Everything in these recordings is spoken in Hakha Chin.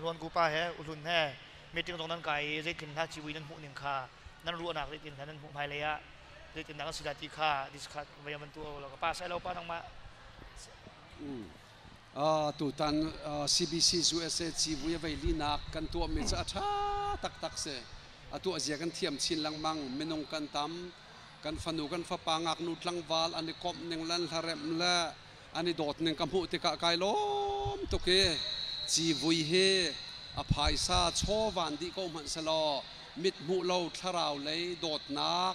Hluan ku pa he Uhlun he meeting zong nan kai i zeitlin hla civui nan hmuh ning kha nan ruahnak zeitin hla nan hmuh hmailei ah zeitin dah kan si la ti kha discuss vai man tu lo ka pa sai lo pa nangmah. Tutan CBC USA civui a vei linak kan tuahmi cu a ṭha taktak si. A tuah zia kan thiam chin lengmang. Minung kan tam. Kan fanu kan fapa ngaknu tlangval an i komh ning le an hlaremh le an i dawt ning ka hmuh tikah kai lawm tuk i civui hi a phaisa chawvan dih ko hmanh selaw mit hmuh lo thlarau lei dawtnak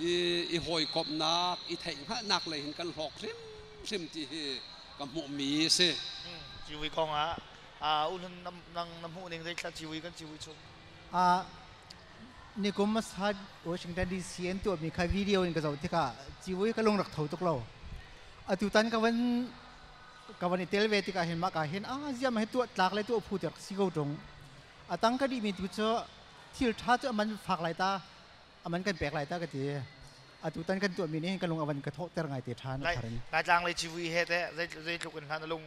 i hawikomhnak i theihhngalhnak lei hin kan hlawk hrimhrim ti hi ka hmuhmi a si. Civui kong ah ulun nang na hmuh ning zeithla civui kan civui chung? Nikum sa Washington DC an tuahmi kha video in ka zoh tikah civui ka lung rak tho tuk lo. Atu tan ka van i tel ve tikah hin mah ka hin a ziam he tuah tlak le tuah phu te rak si ko ṭung. A tang ka dihmi tu cu thil ṭha cu aman fak lai ta, aman kan pek lai ta ka ti. Atu tan kan tuahmi nih hin ka lung a van ka thawhter ngai te ṭhan a thar in. Laitlang lei civui he teh zeitluk in hlan a lung?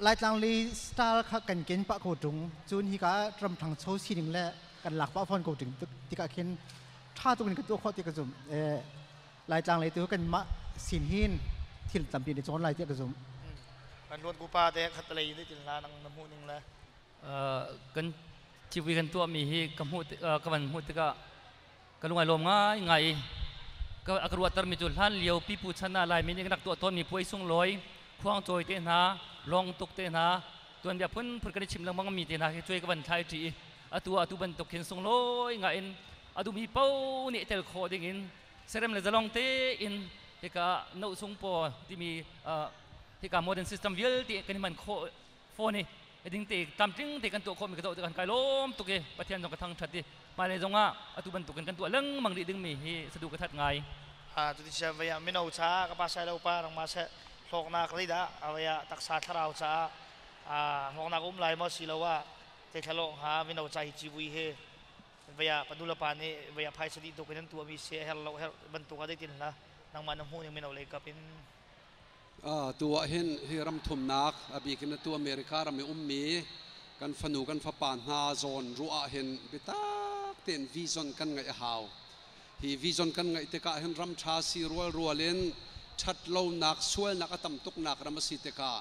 Laitlang lei style kha kan ken pah ko ṭung. Cun hika ram ṭhangcho sining le kan lak pah fawn ko ṭing tikah khin ṭha tuk in kan tuah khawh ti ka zumh. Laitlang lei tu kan mah sin hin thil tampi ni cawn lai tiah ka zumh. Kan luan kupa te khat lei ni tin la nang na hmuh ning le? Kan civui kan tuahmi hi ka hmuh ka van hmuh tikah ka lung ai lawm ngai ngai i ka a ka ruahtermi cu hlan lio pipu chan ah Laimi nih kan rak tuah tawnmi puai sunglawi, khuang cawi te hna, lawng tuk te hna, tuanbia phunphun kan i chim lengmang mi te hna khi cuai ka van thlai ṭi i atu ah atu bantuk khin sunglawi ngai in a duhmi paoh nih tel khawh ding in serem le zalong tein hika noh sung paw timi hika modern system vialte kan i hman khawh phone i ding te tlamtling te kan tuah khawhmi ka zoh tikah kai lawm tuk i Pathian zong ka thangṭhat i hmailei zong ah atu bantukin kan tuah lengmang rih dingmi hi sadu ka that ngai. Cuti sia vei ah mino caah ka pa sai lo pa rang ma seh hlawknak leidah avei ah taksa thlarau caah hlawknak um lai maw si lo ah te thlalawng ha mino ca hi civui hi vei ah panu le pa nih vei ah phaisa dih tuk in an tuahmi si a her lo her bantuk ah zeitin la nangmah na hmuh ning mino lei kap in? Tu ah hin hi ram thumnak, a bik in atu America ram i ummi kan fanu kan fapa hna zawn ruah ah hin biatak tein vision kan ngeih a hau. Hi vision kan ngeih tikah hin ram ṭha si rualrual in ṭhat lonak, sualnak a tam tuknak ram a si tikah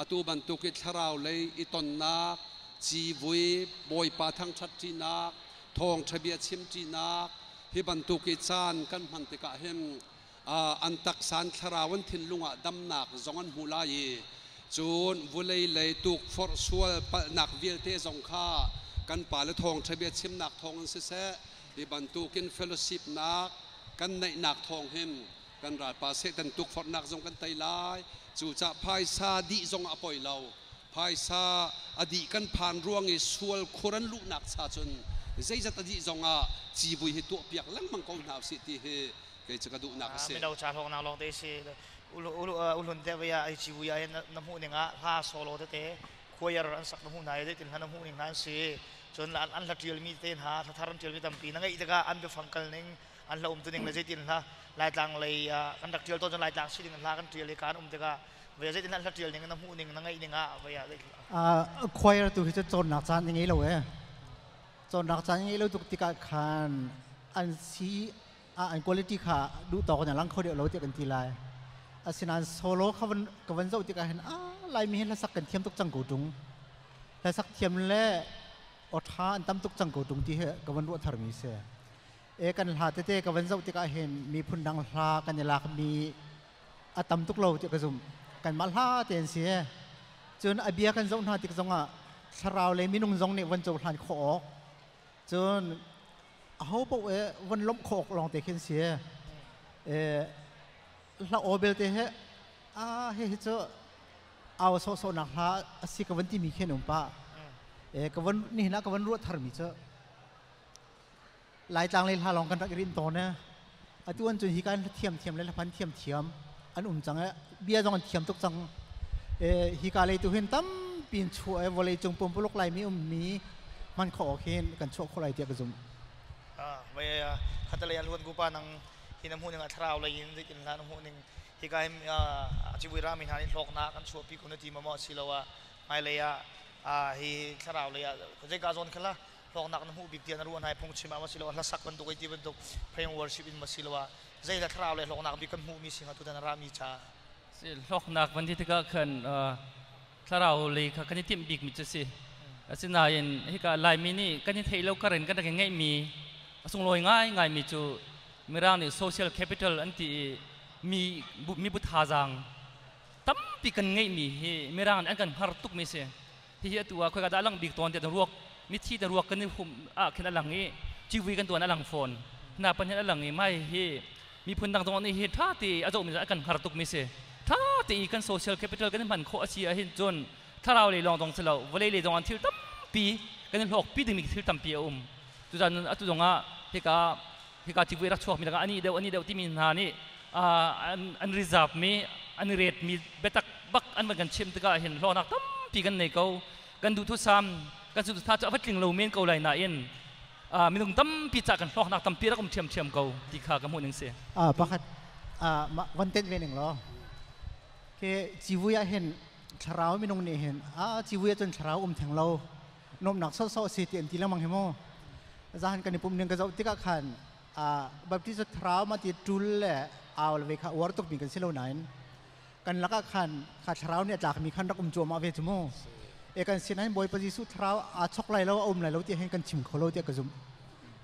atu bantuk i thlarau lei i tonnak, civui, Bawipa thangṭhat ṭinak, thawngṭha bia chim ṭinak, hi bantuk i caan kan hman tikah hin an taksa, an thlarau, an thinlung ah damnak zong an hmu lai i cun vulei lei tukforh sual palhnak vialte zong kha kan pale thawngṭha bia chimnak thawng in siseh, hi bantukin fellowship nak kan neihnak thawng hin kan ralpa Satan tukforhnak zong kan tei lai. Cucah phaisa dih zong a poi lo. Phaisa a dih kan phan ruang i sual khur an luhnak cha cun zeizat a dih zong ah civui hi tuahpiak lengmang ko hna usih ti hi kei cu ka duhnak a si. Mino ca hlawknak lawng te si. Ulun te vaya ai civui ai na hmuh ning ah hla solo tete choir an sak na hmuh hna i zeitin hla na hmuh ning hna an si. Cun an hla ṭial mi te hna, hla thar an ṭial mi tampi na ngeih tikah an biafang kal ning, an hla um tu ning le zeitin hla Laitlang lei kan rak ṭial tawn cun Laitlang sining hla kan ṭial i kaan um tikah vaya zeitin an hla ṭial ning na hmuh ning, na ngeih ning ah vaya. Choir tu hi cu cawnnak caan ngei lo e. Cawnnak caan ngei lo tuk tikah khan an si an quality kha duh tawk in a lang kho deuh lo tiah kan ti lai. Asinain solo kha van ka van zoh tikah hin a Laimi hi hlasak kan thiam tuk cang ko ṭung, hlasak thiam le aw ṭha an tam tuk cang ko ṭung ti hi ka van ruah tharmi si. E kan hla tete ka van zoh tikah hin miphun dang hla kan i lakmi a tam tuk lo tiah ka zumh. Kanmah hla te an si. Cun a bia kan zoh hna tik zongah thlarau le minung zong nih van cohlan khawh awk, cun aho paoh e von lawmh khawh awk lawng te khin si. E hla aw belte he a he hi cu au sawhsawhnak hla a si ka van timi khin um pa. E ka van nihin ah ka van ruah tharmi cu Laitlang lei hla lawng kan rak i rinh tawn e. Atu an cun hi kan thiam thiam le hlaphan thiam thiam an um cang e, bia zong an thiam tuk cang e. Hi ka lei tu hin tampi in chuah e, vawlei cung pumpuluk Laimi ummi hman khawh awk hin kan chuah khawh lai tiah ka zumh. Vai khatalei an luan gupa nang hi na hmuh ning ah thlarau lei in zeitin hla na hmuh ning? Hika hin civui rami hna nih hlawknak an chuahpi ko na ti maw, asiloah hmailei ah? Hi thlarau lei ah zeika zawn khala hlawknak na hmuh bik tiah na ruah hna? Phungchim ah ma si lo, hlasak bantuk ei ti bantuk, prayer worship in ma si lo ah, zei la thlarau lei hlawknak bik kan hmuh mi singa tutan ra mi cha? Si hlawknak van ti tikah khan thlarau lei kha kan i timh bik mi cu si. Asinain hika Laimi nih kan i theih lo karin kan rak i ngeih mi a sunglawi ngai ngai mi cu Mirang nih social capital an ti i mi bu thazaang tampi kan ngeih mi hi Mirang nih an kan hngar tuk mi si. Hihi atu ah khoika dah a lang bik tawn tiah ruak mithi te ruak kan i hum ah khin a lang i civui kan tuan a lang fawn. Hna pan hin a lang i mai hi miphun dang zong nih hi tha ti a zoh mi an kan hngar tuk mi si. Tha ti i kan social capital kan hman khawh a si ahhin cun thlarau lei lawng zong si lo, vawlei lei zong an thil tampi kan i hlawk pi dingmi thil tampi a um. Cucaah atu zong ah hika civui rak chuak mi lakah ani deuh timi hna nih an reserve mi, an i ret mi biatak bak an van kan chim tikah hin hlawknak tampi kan nei ko. Kan duhthusam, kan saduhthah cu a va tling lo men ko lai nain minung tampi ca kan hlawknak tampi rak um ṭhiamṭhiam ko ti kha ka hmuh ning si. Pakhat van tenh ve ning law ke civui ah hin thlarau minung nih hin a civui ah cun thlarau um theng lo, nuamnak sawhsawh si ti an ti lengmang hi mu. Zahan kan i pum ning ka zoh tikah khan Baptist thlarau ma ti tul le aw le ve kha uar tuk mi kan si lo nain kan lakah khan kha thlarau nih a tlak mi khan rak um cuahmah ve cu mu. E kan sin hin Bawipa Jesuh thlarau aa chok lai lo, a um lai lo ti hin kan chim kho lo tiah ka zumh.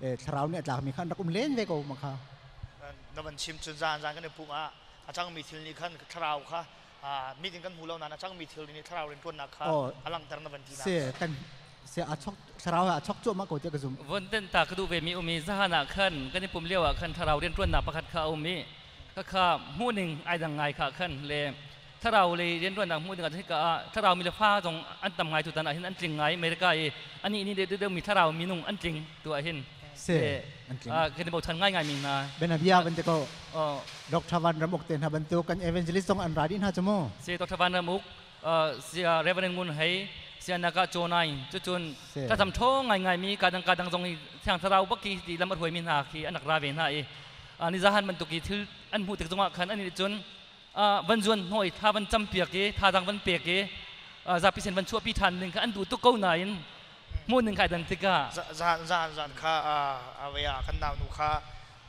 E thlarau nih a tlak mi khan rak um len ve ko ma kha. Na van chim cun zan zan kan i pum ah a cangmi thil nih khan thlarau kha mit in kan hmu lo nain a cangmi thil nih thlarau rianṭuannak kha a langhter na van ti na. Se kan se a chok thlarau a chok cuahmah ko tiah ka zumh. Von ten ta ka duh ve mi um i zahan ah khan kan i pum lio ah khan thlarau rianṭuannak pakhat kha a um i khakha hmuhning ai dang ngai kha khan le thlarau lei rianṭuannak hmuh ding ah hika ah thlarau mi le fa zong an tam ngai. Tutan ah hin an tling ngai America i ani ni deuh deuh mi thlarau minung an tling tu ah hin. Se an tling. Kan i bochan ngai ngai mi hna. Benabia van te ko Dr. Van Ramuk te hna bantuk kan evangelist zong an ra dih hna chu mu. Se Dr. Van Ramuk, sia Reverend Ngun Hei, sia Naka Chonai cucun thlacam ṭhawng ngai ngai mi kadang kadang zong hi thiang thlarau bak khi ti lam a hruai mi hna khi an rak ra ve hna i ni zahan bantuk i thil an hmuh tik zongah khan an cun van zuan hnawh i tha van campiak i thazang van pek i zapi sin van chuahpi ṭhan ding kha an duh tuk ko nain hmuh ning kai dan tikah. Zan zan zan kha a kan nau nu kha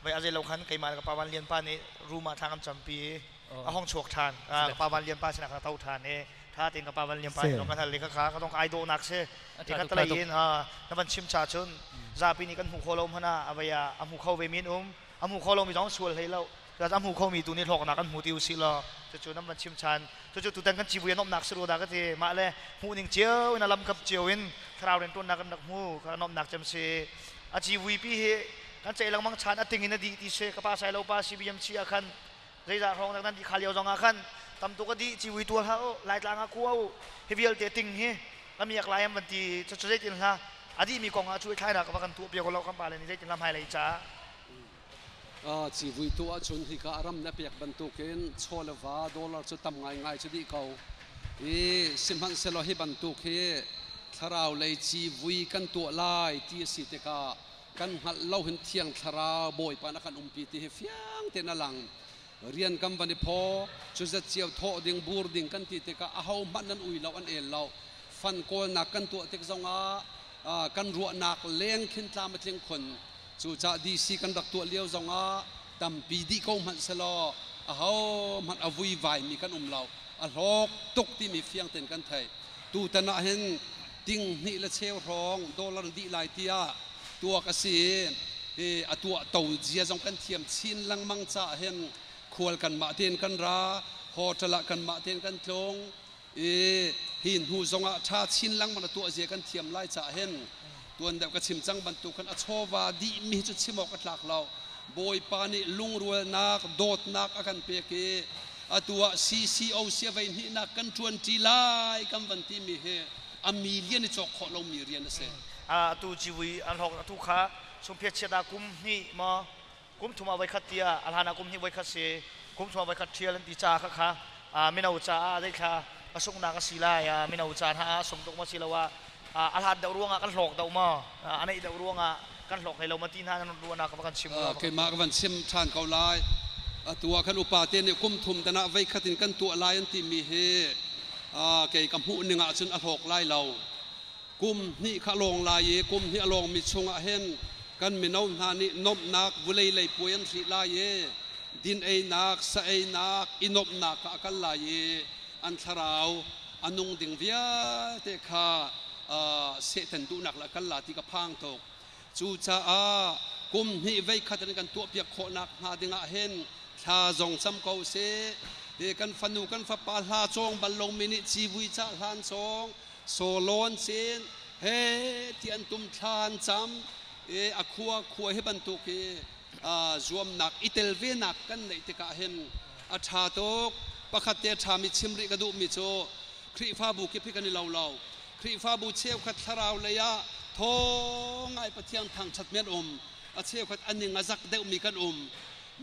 vai azei lo khan keimah le ka pa Van Lian pa nih room ah thla kan campi i a hong chuak ṭhan. Ka pa Van Lian pa sinah ka tho ṭhan i tha tein ka pa Van Lian pa nih kan hal i ka ka dong ai dawhnak si ti kha talei in na van chim cha cun zapi nih kan hmu kho lo hmanh ah a vei ah a hmu kho ve mi an um, a hmu kho lo mi zong sual hlei lo, a hmu kho mi tu nih hlawknak an hmu ti usih law cucu nan van chim chan cucu tutan kan civui an nomnak si ru dah ka ti. Mah le hmuh ning cio in a lam kap cio in thlarau riantuannak kan rak hmu ka nomnak cem si. A civui pi hi kan ceih lengmang chan a ting in a dih ti si. Ka pa sai lo pa CBMC ah khan zeizah hrawng nan di kha lio zong ah khan tam tuk a dih. Civui tual ha u, Laitlang ah kua u, hi vialte ting hi ka miak lai am van ti cu zeitin hla a dih mi kong ah cu thlai na ka va kan tuah piak lo kan pa le ni zeitin lam hai lei ca. Civui tu ahcun hika ram na pek bantukin chaw le va dollar cu tam ngaingai cu dih ko i sihmanhsehlaw hi bantuk hi thlarau lei civui kan tuah lai ti a si tikah kan hngalh lo hin Thiang Thlarau Bawipa na kan umpi ti hi fiang tein a lang. Rian kan van i phaw cu zat cio thawh ding bur ding kan ti tikah aho hmanh nan ui lo, an el lo. Fan kawlnak kan tuah tik zongah kan ruahnak leng khin tlam a tling khun. Cucaah DC kan rak tuah lio zongah tampi dih ko hmanh selaw aho hmanh a vuivai mi kan um lo. A hlawk tuk timi fiang tein kan theih. Tutan ah hin ting hnih le cheu hrawng dollar dih lai tiah tuak a si i a tuah to zia zong kan thiam chin lengmang caah hin khual kanmah tein kan ra, hotel ah kanmah tein kan tlung i hi hnu zongah ṭha chin lengmang a tuah zia kan thiam lai caah hin tuan deuh ka chim cang bantuk khan a chawva dih mi cu chim awk a tlak lo. Bawipa nih lungrualnak, dawtnak a kan pek i atu ah CCO sia vei hnihnak kan ṭuan ṭi lai kan van ti mi hi a million i cawk khawh lomi rian a si. Atu civui an hlawk atu kha sungphiat chiat ah kum hnih maw kum thum ah voikhat tiah a hlan ah kum hnih voikhat si, kum thum ah voikhat ṭhial an ti caah kha kha mino caah zeithla a sunghnak a si lai, mino ca hna ah sung tuk maw si lo ah a hlat deuh ruangah kan hlawk deuh maw, a neih deuh ruangah kan hlawk hlei lo ma ti hna nan ruahnak ka kan chim? Keimah ka van chim ṭhan ko lai. Atu ah khan upa te nih kum thum dan ah voikhat in kan tuah lai an timi hi kei ka hmuh ning ah cun a hlawk lai lo. Kum hnih kha lawng lai i kum hnih a lawngmi chungah hin kan mino hna nih nuamhnak vulei lei puai an hrih lai i din einak, sa einak, i nuamhnak ah a kal lai i an thlarau a nung ding vialte kha Satan duhnak le a kal la ti ka phang tuk. Cucaah kum hnih voikhat in kan tuahpiak khawhnak hnga dingah hin thla zong cam ko sih. Hi kan fanu kan fapa hla cawng bal lomi nih civui cah hlan cawng sawlawn sin he ti an tum thla an cam i a khua khua hi bantuk hi zuamnak i tel venak kan neih tikah hin a ṭha tuk. Pakhat te a ṭhami chim rih ka duhmi cu Khrihfabu kip hi kan i lo lo. Khrihfabu cheukhat thlarau lei ah thaw ngai Pathian thangṭhatmi an um. A cheukhat a ning a zak deuhmi kan um.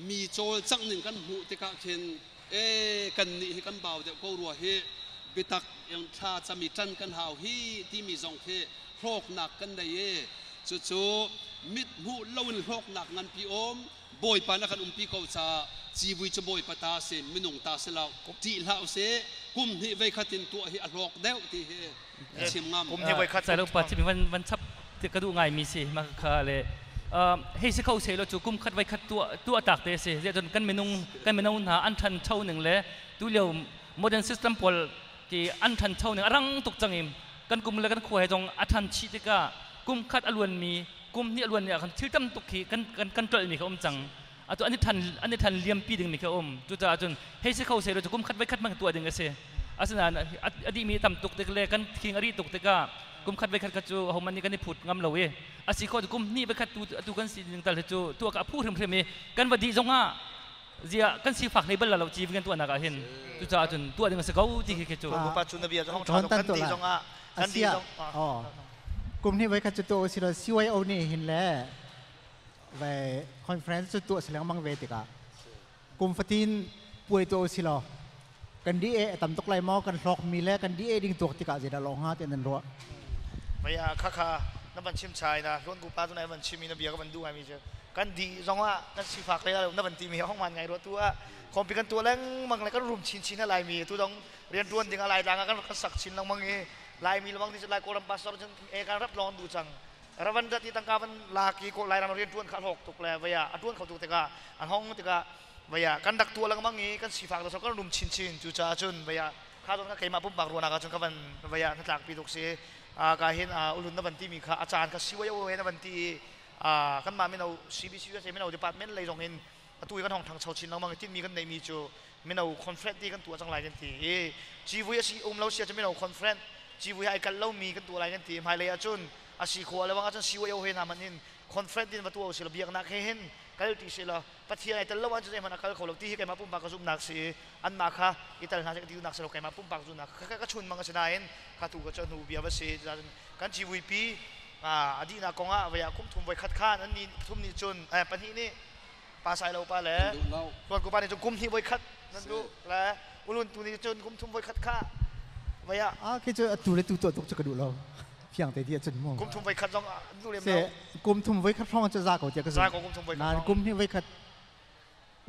Mi cawlcangh ning kan hmuh tikah khin e kan nih hi kan bau deuh ko rua hi biatak in thla cami ṭan kan hau hi timi zong khi hlawknak kan nei i cucu mit hmuh loin hlawknak nganpi um Bawipa na kan umpi ko caah civui cu Bawipa ta si minung ta si lo ṭih hlah usih kum hnih voikhat in tuah hi a hlawk deuh ti hi chim ngam. Kum hnih voikhat Sai lo pa chim van van chap ti ka duh ngai mi si ma kha le hei si kho se lo cu kum khat voikhat tuah tuah tak te si zia cun kan minung kan mino hna an ṭhan cho ning le tu lio modern system pawl ki an ṭhan cho ning a rang tuk cang im kan kum le kan khua he zong a ṭhan chih tikah kum khat a luan mi kum hnih a luan ni ah khan thil tam tuk khi kan kan kan ṭolh mi kha um cang atu an i than an i than liampi ding mi kha um cucaah cun hei si kho se lo cu kum khat voi khat mang tuah ding a si asinain a dih mi tam tuk tik le kan thing a rih tuk tikah kum khat voi khat kha cu homan nih kan i phut ngam lo i a si kho kum hnih voi khat tu atu kan si ding tal hi cu tuah ka a phu hrimhrim i kan va dih zongah zia kan sifak hlei bal lo ci kan tuahnak ah hin cucaah cun tuah ding a si ko ti khi cu pa cu na bia cu hong ṭha kan ti zongah kan di zong kum hnih voi khat cu tuah usih law CYO nih hin le ve conference cu tuah si lengmang ve tikah kum fatin puai tuah usih law kan di e tam tuk lai maw kan hlawk mi le kan di e ding tuak tikah zeidah lawng hnga ti nan ruah Mei ah khakha na van chim chai na hluan ku pa tu na van chim i na bia ka van duh ngai mi cu kan di zong ah kan sifak le na van ti mi hong man ngai ruah tu ah khompi kan tuah lengmang le kan rum chin chin lai mi tu dong rian tuan ding a lai tlang ah kan kan sak chin lengmang i Laimi lawng nih Lai Kawlram pastor cun e kan rap lawng du cang ravan dat i tangka van lak i Lairam rian tuan kha hlawk tuk le vaya a tuan kho tuk tikah an hong tikah vaya kan rak tua lengmang i kan sifak da kan rum chinchin cu caah cun vaya kha don ka keimah pumpak ruanak ah cun ka van vaya hnatlak pi tuk si ka hin ulun na van ti mi kha a caan kha siwai o na van ti i kan mah mino CBC USA mino department lei zong in atu i kan hong thangcho chin lengmang i tinhmi kan neihmi cu mino conference ti kan tuah cang lai kan ti i civui a si um lo sia cu mino conference civui ai kal lomi kan tuah lai kan ti hmailei ahcun a si khawh le wang ahcun CYO he hna man in conference din va tuah usih law biaknak he hin kal ti si law Pathian ai tel lo ahcun zeihmanh a kal kho lo ti hi keimah pumpak ka zumhnak si i anmah kha i tel hna seh ka ti duhnak si lo keimah pumpak zumhnak ka chun mang a si nain kha tu ka cu hnu bia va si kan civui pi a dihnak kong ah voi ah kum thum voi khat khan an ni thum nih cun pahnih nih pa sai lo pa le tuan ku pa nih cun kum hnih voi khat nan duh le ulun tu nih cun kum thum voi khat kha voi ah ah khi cu atu le tu tuah tuk cu ka duh lo fiang te ti cun mu kum thum voi khat zong duh lem lo kum thum voi khat hrawng cu za ko tiah ka za ko kum thum voi khat kum hnih voi khat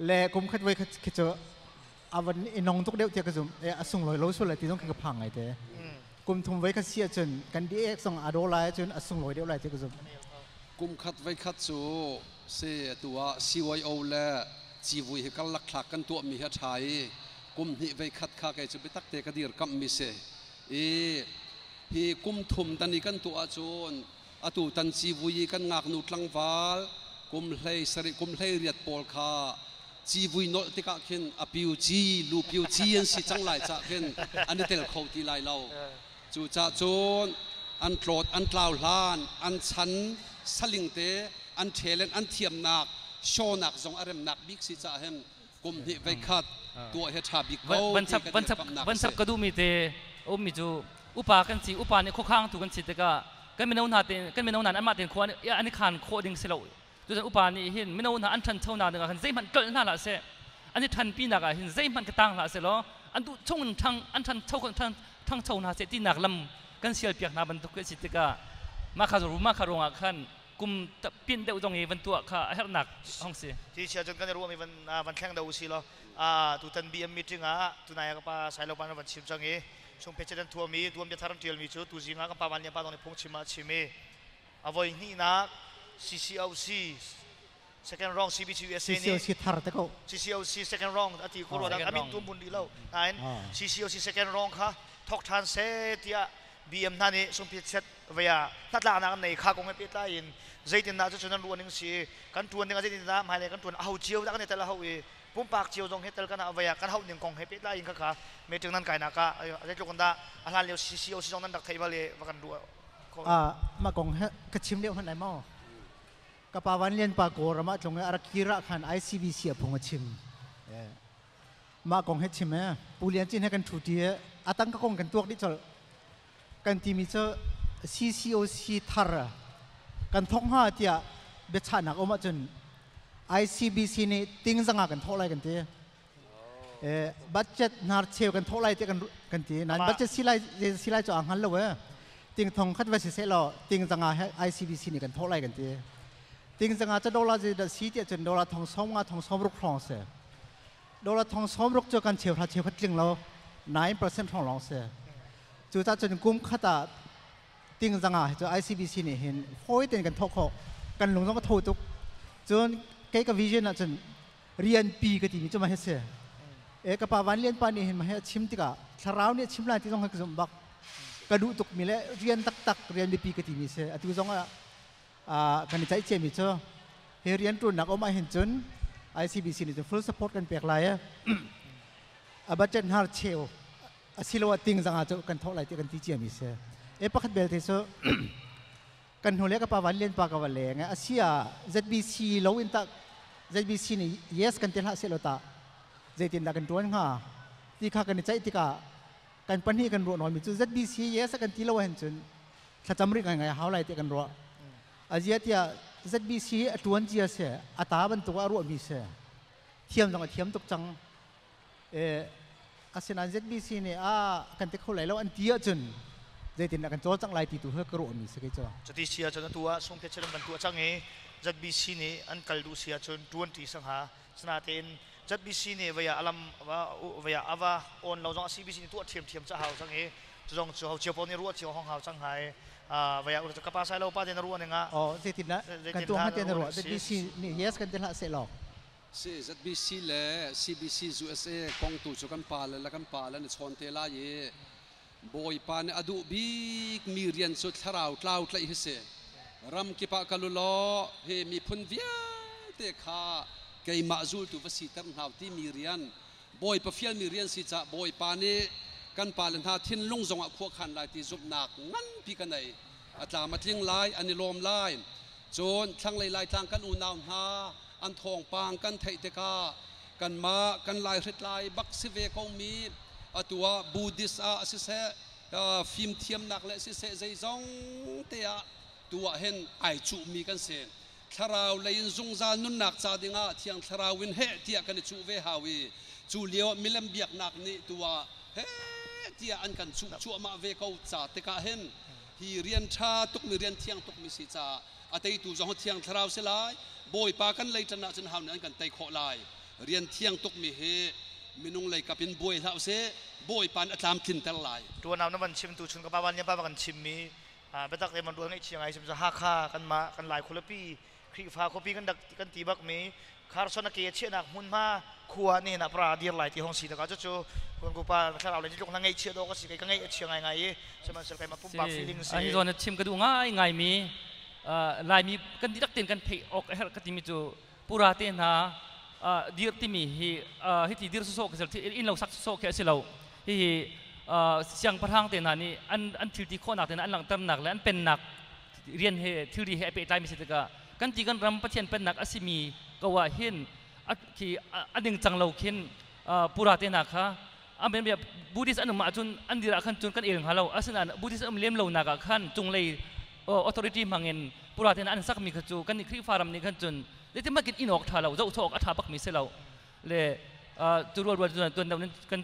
le kum khat voi khat khi cu avan inong tuk deuh tiah ka zum e a sunglawi lo sul ti zong khi ka phang ngai te kum thum voi khat si ahcun kan di ek zong ado lai cun a sunglawi deuh lai ti ka zum kum khat voi khat cu Si, atu ah CYO le civui hi karlak thlak kan tuahmi hi a ṭha i kum hnih voikhat kha kei cu biatak te ka dirkamhmi si. I hi kum thum tan i kan tuah ahcun atu tan civui i kan ngaknu tlangval kum hlei sarih kum hlei riat pawl kha civui nolh tikah khin a piu ci lu piu ci an si cang lai cah khin an i tel kho ti lai lo. Cucah cun an tlawt an tlau hlan an chan saling te an talent an thiamnak shawnak zong a remnak bik si caah hin kum hnih veikhat tuah hi ṭha bik ko ti ka dirkamnak van chap ka duhmi te ummi cu upa kan si upa nih khuakhang tu kan si tikah kan mino hna te kan mino hna anmah tein khua an i khan khawh ding si lo tutan upa nih hin mino hna an ṭhancho nak ding ah khan zeihmanh ṭolh hna hlah seh an i ṭhanpi nak ah hin zeihmanh ka tang hlah seh law an duh chung in ṭhang an ṭhancho ṭhangcho hna seh tinak lam kan sial piak hna bantuk a si tikah mah kha mah kha ruangah khan kum pin deuh zong i van tuah kha a herhnak hong si ti chia cun kan i ruahmi van van thleng do usi law tutan BM meeting ah tunai ka pa Sailo pa van chim cang i Sungphe chet an thuami tuam bia thar an tialmi cu tu zing ah kan pa Van Lian pa dong nih phungchim ah a chim i a voi hnihnak CCOC second round CBC USA nih CCOC thar te ko. CCOC second round ati ko ruah Second amin round. tum bun rih lo nain CCOC second round kha thok than se tiah BM hna nih sungphe chet vaya hnatlaknak an nei kha kong he pehtlai in zeitindah cu cun an ruah ning si kan tuan ding ah zeitindah hmailei kan tuan a ho cio dah kan i tel a ho i pumpak cio zong he tel kan ah vaya kan hauh ning kong he pehtlai in khakha meeting nan kainak ah zeitluk in dah a hlan lio CCOC zong nan rak theih bal i va kan ruah kho. Mah kong he ka chim lio hmanh lai maw? Ka pa Van Lian pa Kawlram ah tlung i a rak kir ah khan ICBC a phung a chim. Mah kong he chim e Pu Lian Cin he kan ṭhu ṭi i a tang ka kong kan tuak dih colh. Kan timi cu CCOC thar kan thawk hnga tiah biachahnak um ahcun ICBC nih ting zanga kan thawh lai kan ti. Budget hnar cheu kan thawh lai tiah kan ti. Nain budget si lai si lai cu aa hngal lo e. Ting thong khat va si seh law ting zanga he ICBC nih kan thawh lai kan ti. Ting zanga ca dollar zeidah si tiah cun dollar thong sawm nga thong sawm ruk hrawng si. Dollar thong sawm ruk cu kan cheu hra cheu khat tling lo 9% hrawng lawng si. Cucaah cun kum khat ah ting zanga hi cu ICBC nih hin fawi tein kan thawh khawh. Kan lung zong a tho tuk. Cun kei ka vision ah cun rian pi ka timi cu mah hi si. E ka pa Van Lian pa nih hin mah hi a chim tikah thlarau nih a chim lai ti zong hi ka zumh bak. Ka duh tuk mi le rian taktak rian biapi ka timi si. Atu zong ah kan i ceih ciami cu hi rian ṭuannak um ahhin cun ICBC nih cun full support kan pek lai. A budget hnar cheu asiloah ting zanga cu kan thawh lai ti kan ti ciami si. E pakhat belte cu kan hnu le ka pa Van Lian pa ka va leng asia ZBC lo in tak ZBC nih yes kan ti hlah seh lo ta zeitindah kan ṭuan hnga ti kha kan i ceih tikah kan pahnih kan ruah nawn mi cu ZBC yes kan ti lo ahhin cun thlacam rih ngai ngai hau lai ti kan ruah. Azia tiah ZBC a ṭuan cia si, a ta bantuk ah a ruahmi si, thiam zong a thiam tuk cang. E asinain ZBC nih a kan ti kho lai lo an ti ahcun zeitindah kan cawlcangh lai ti tu hi ka ruahmi si kei cu. Cuti si ahcun atu ah sungphet chiram kan tuah cang i ZBC nih an kal duh si ahcun ṭuan ṭi sangha. Sinain ZBC nih vaya alam vaya ava on lo zong CBC nih tuah ṭhiamṭhiam ca hau cang i cu zong cu ho cio paoh nih ruah cio hong hau cang hai vaya ka pa sai lo pa te na ruah ning ah. Oh, zeitindah kan tuah hnga te na ruah? ZBC nih yes kan ti hlah seh law. Si ZBC le CBC USA kong tu cu kan pa le kan pa le na chawn te lai i Bawipa nih a duh bik mi rian cu thlarau tlau tlaih hi si. Ram kip ah kal u law hi miphun vialte kha keimah zultu va siter hna u timi rian Bawipa fialmi rian si caah Bawipa nih kan pale hna thinlung zongah khuakhan lai ti zumhnak nganpi ka nei. A tlam a tling lai, an i lawm lai. Cun thlanglei Laitlang kan unau hna an thawngpang kan theih tikah kanmah kan laihritlai bak si ve komi atu ah Buddhist ah siseh fimthiamnak le siseh zeizong te ah tu ah hin ai cuhmi kan si. Thlarau lei in zungzal nunnak ca dingah Thiang Thlarau in heh tiah kan i cuh ve hau i cu lio ah milem biaknak nih tu ah heh tiah an kan cuh cuahmah ve ko ca tikah hin hi rian ṭha tukmi rian thiang tukmi si caah a teitu zong Thiang Thlarau si lai. Bawipa kan lei ṭan ahcun hau nih an kan tei khawh lai. Rian thiang tukmi hi minung lei kap in buai hlah usih, Bawipa nih a tlamtlinter lai. Tuan na van chim tu chun ka pa van lian pa kan chimmi biatak te man rual ngaihchia ngai sim Hakha kanmah kan Lai khualipi Khrihfa khuapi kan dak kan ti bak mi Kharson a ke chiahnak hmunhma khua ni na pra dir lai ti hong si taka cu kun ku pa thlarau le tluk na ngaihchia dawk a si kai ka ngaih a chia ngai ngai i sihmanhsehlaw keimah pumpak feeling si. Hi zawn chim ka duh ngai ngai mi Laimi kan dihlak tein kan theih awk a herh ka timi cu pura te hna dir timi hi hiti dir sawsawh ka si inn lo sak sawsawh khi a si lo. Hihi siangpahrang te hna nih an thil ti khawhnak te hna an langhternak le an pennak rian he thilri he a pehtlai mi si tikah kan ti kan ram Pathian pennak a simi ko ah hin khi a ningcang lo khin pura te hna kha amen bia Buddhist an um ahcun an dir ah khan cun kan el hnga lo. Asinain Buddhist um lem lo nak ah khan cunglei authority hmangin pura te hna an sakmi kha cu kan Khrihfa ram nih khan cun zeitin makin in awk ṭha lo, zoh awk a ṭha bakmi si lo le cu rual rual cun tuan deuh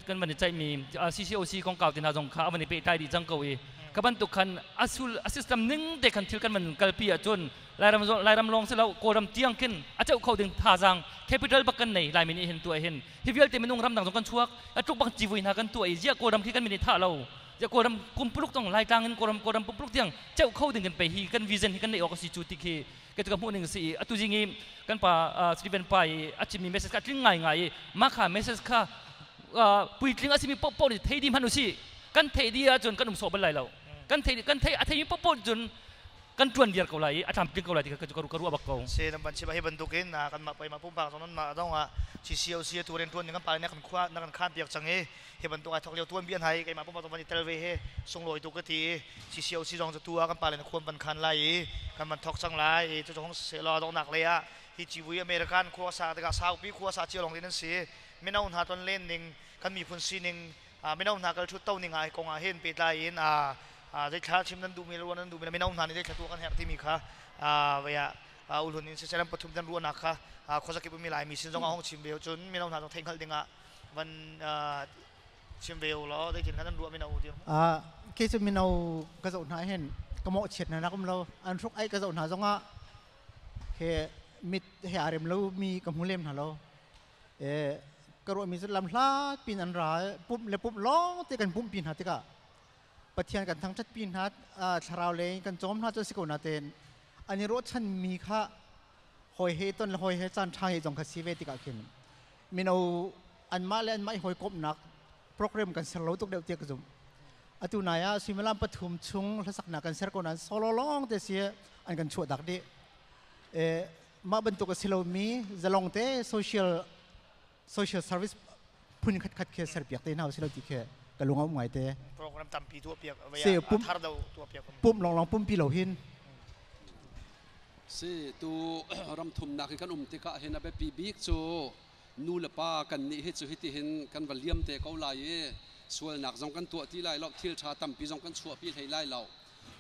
kan van i ceihmi CCOC kongkau te hna zong kha a van i pehtlai dih cang ko i ka bantuk khan asul a system ning te khan thil kan van kalpi ahcun Lairam Lairam lawng si lo, Kawlram tiang khin a ceuh kho ding thazaang capital bak kan nei. Laimi nih hin tuah hin hi vialte minung ramdang zong kan chuak a tluk bang civui hna kan tuah i ziah Kawlram khi kan min i thah lo. Ya Kawlram kumpuluk tong Laitlang in Kawlram Kawlram pumpuluk tiang cheu kho ding kan pe hi kan vision hi kan nei awk a si cu ti khi ka ka hmuh ning si. Atu jing i kan pa Stephen pa i a chimmi message kha tling ngai ngai i mah kha message kha puitling a simi popo nih thei di hmanh usih, kan theih di ahcun kan um sawh bal lai lo. Kan thei kan thei a theimi popo cun kan tuan viar ko lai i a tlamtling ko lai ti kha ka ruah bak ko. Se nan ban chim hi bantukin kan mah poi mah pumpak zong nan mah dong ah CCOC tu rian tuan ning kan pa ne kan khua na kan khan piak cang i hi bantuk ai thok lio tuan bian hai keimah pumpak zong van i tel ve he sunglawi tu ka ti. CCOC zong cu tu ah kan pa le na khuam van khan lai i kan van thok cang lai i cu hong se law dongnak le ah hi civui American khua sa tikah saupi khua sa cia long din an si. Mino hna ton len ning, kan miphun sining, mino hna kal thut to ning ah kong ah hin pehtlai in zeithla chim nan duhmi, ruah nan duhmi, mino hna nih zeithla tuah kan herh timi kha vaya ulhun in siselam pathum kan ruahnak kha khuazakip umi Laimi sin zong ah hong chim ve. Cun mino hna zong theihhngalh ding ah van chim ve u law, zeitin khan nan ruah mino dir? Ke cu mino ka zoh hna hin ka mawh chiat hna nak um lo. An hruk ai ka zoh hna zong ah he mit he aa rem lo mi ka hmu lem hna lo. Ka ruah mi cu lam hlat pin an ra, pumh le pumh lawng te kan pumh pi hna tikah Pathian kan thangṭhat pi hna, thlarau lei kan cawm hna cu si ko na tein an i ruahchan mi kha hawi he ton le hawi he caan ṭha he zong kha si ve tikah khin mino anmah le anmah i hawikomhnak program kan ser lo tuk deuh tiah ka zumh. Atu nai ah suimilam 3 chung hlasaknak kan ser ko nain solo lawng te si an kan chuah dak dih. Mah bantuk a si lomi zalong te social service phun khat khat khi ser piak te hna si lo ti khi ka lung a um ngai te. Program tampi tuah piak se pum thar do tuah piak. Pum long long pumpi lo hin. Si tu ram thumnak hi kan um tikah hin a biapi bik cu nu le pa kan nih hi cu hiti hin kan va liam te ko lai i sualnak zong kan tuah ti lai lo, thil ṭha tampi zong kan chuahpi hlei lai lo.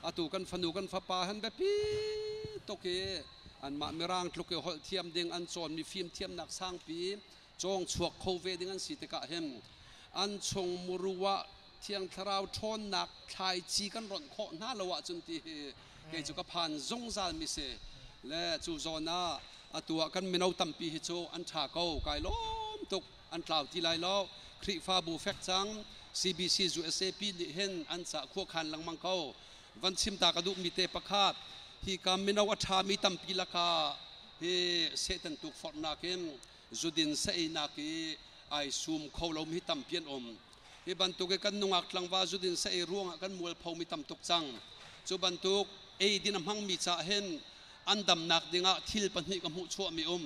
Atu kan fanu kan fapa han biapi tuk i anmah mirang tluk i holh thiam ding an cawnmi fimthiamnak sangpi cawng chuak kho ve ding an si tikah hin an chung muru ah Thiang Thlarau ṭhawnnak thlaici kan ronh khawh hna lo ahcun ti hi kei cu ka phan zungzal mi si. Le cu zawn ah atu ah kan mino tampi hi cu an ṭha ko, kai lawm tuk, an tlau ti lai lo. Khrihfabu fek cang CBC USAP nih hin an ca khuakhan lengmang ko. Van chim ta ka duhmi te pakhat, hi ka mino a ṭhami tampi lakah hi Satan tukforhnak in zudin sa-einak i ai sum kho lomi hi tampi an um. Hi bantuk i kan nungak tlangval zudin sa ei ruangah kan mualphomi tam tuk cang. Cu bantuk eidin a hmangmi cah hin an damnak dingah thil pahnih ka hmuh chuahmi um.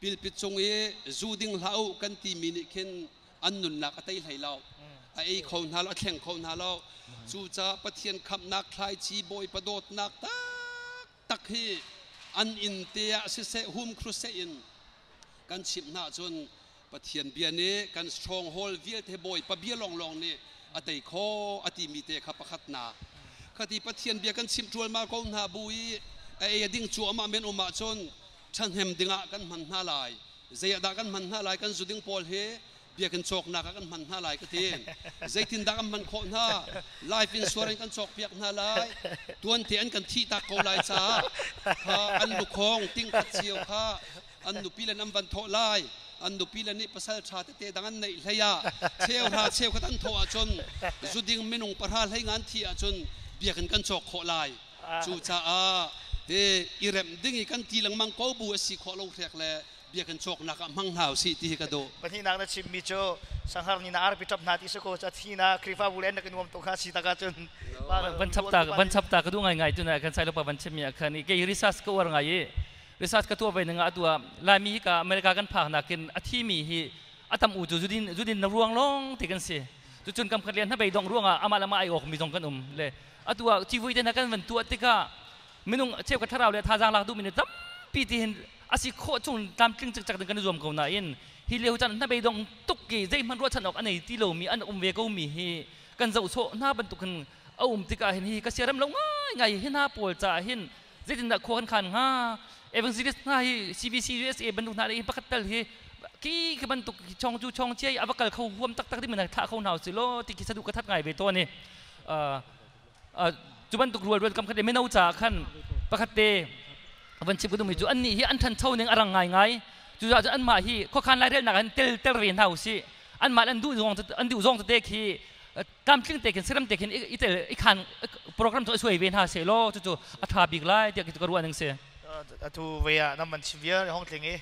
Pilpit cung i zu ding hlah u kan timi nih khin an nunnak a tei hlei lo, a ei kho hna lo, a thleng kho hna lo. Cucaah Pathian khamhnak thlaici, Bawipa dawtnak taktak hi an inn te ah siseh, hum crusade in kan chimh hna ahcun Pathian bia nih kan stronghold vialte Bawipa bia lawnglawng nih a tei kho a timi te kha pakhatnak. Khati Pathian bia kan chimh ṭualmal ko hna bu i a ei a ding cuahmah men um ahcun ṭhahnem dingah kan hman hna lai. Zei ah dah kan hman hna lai? Kan zu ding pawl hi biakinn cawknak ah kan hman hna lai ka ti. Zeitindah kan hman khawh hna? Life insurance kan cawkpiak hna lai. Tuante an kan thih tak ko lai caah kha an lukhawng ting khat cio kha an nupi le an van thawh lai. An nupi le nih pasal ṭha tete dang an neih hlei ah cheu hra cheu khat an thawh ahcun zuding minung pahra hlei ngan thi ahcun biakinn kan cawk khawh lai. Cucaah hi i remh ding i kan ti lengmang ko bu a si khawh lo hrek le biakinn cawknak ah hmang hna usih ti hi ka duh. Pahnihnak na chimmi cu sanghar ni na arpi ṭap hna ti si ko ca thi na Khrihfabu le na ka nuam tuk ha si tak ahcun. Van chap ta ka duh ngai ngai tu na kan sai pa van chimmi ah khan kei research ka uar ngai i research ka tuah ve ning ah atu ah Laimi hi ka America kan phak nakin a thimi hi a tam u cu zudin na ruang lawng ti kan si. Cucun kam khat lian hnabei dong ruangah amah le amah ai awk mi zong kan um le atu ah civui te hna kan van tuah tikah minung cheukhat thlarau le thazaang lak duhmi nih tampi ti hin asi khawh chung tlamtling cikcek ding kan i zuam ko nain hi lio caan hnabei dong tuk i zeihmanh ruahchan awk a nei ti lomi an um ve ko mi hi kan zoh sawh hna bantuk hin a um tikah hin hi ka siarem lo ngai ngai. Hi hna pawl caah hin zeitindah khua kan khan hnga? Evangelist hna hi CBC USA bantuk hna hi pakhat tal hi ki khi bantuk chong cu chong chiai ava kal kho huam taktak ding mi thlah kho hna si law ti khi sadu ka that ngai ve to ni. Cu bantuk rual rual kam khat mino ca khan pakhat te van chim ka duhmi cu annih hi an ṭhancho ning a rang ngaingai. Cucaah cun anmah hi khuakhan lairelnak han tel tel re hna usih. Anmah an duh zong an duh zong tete khi. Tlamtling te khin siram te khin i tel i khan program cu suai ve hna se law cucu a tha bik lai tiah ka ruah ning si. Atu ve ah nam man chim vial hong tling i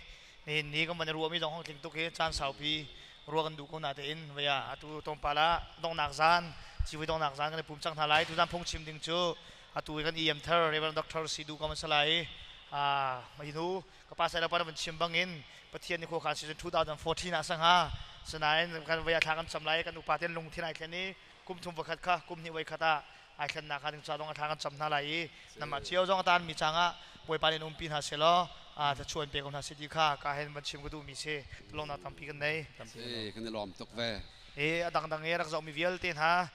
nihin ni kan van ruah mi zong hong tling tuk i caan saupi ruah kan duh ko na tein ve ah atu tlawmpal ah donghnak zan civui donghnak zan kan i pum cang hna lai. Tuzan phung chim ding cu atu kan EM thar Reverend Dr. Sidu kam salai a mahinu ka pa sai pa van chim bangin Pathian ni khua season 2014 ah sangha sanain kan vaya thla kan cham lai kan upa ten lungthin ai thlen i kum thum vakhat kha kum hnih voi khat ah ai thlen nak ding cha dong thla kan cham hna lai i nama chiao zong atan mi changa Bawipa nih umpi hna selaw a ta chuan pe ko hna si ti kha ka hen van chim ka duh mi si long na tampi kan nei. Kan i lawm tuk ve. E a dangdang e rak zoh mi vialte hna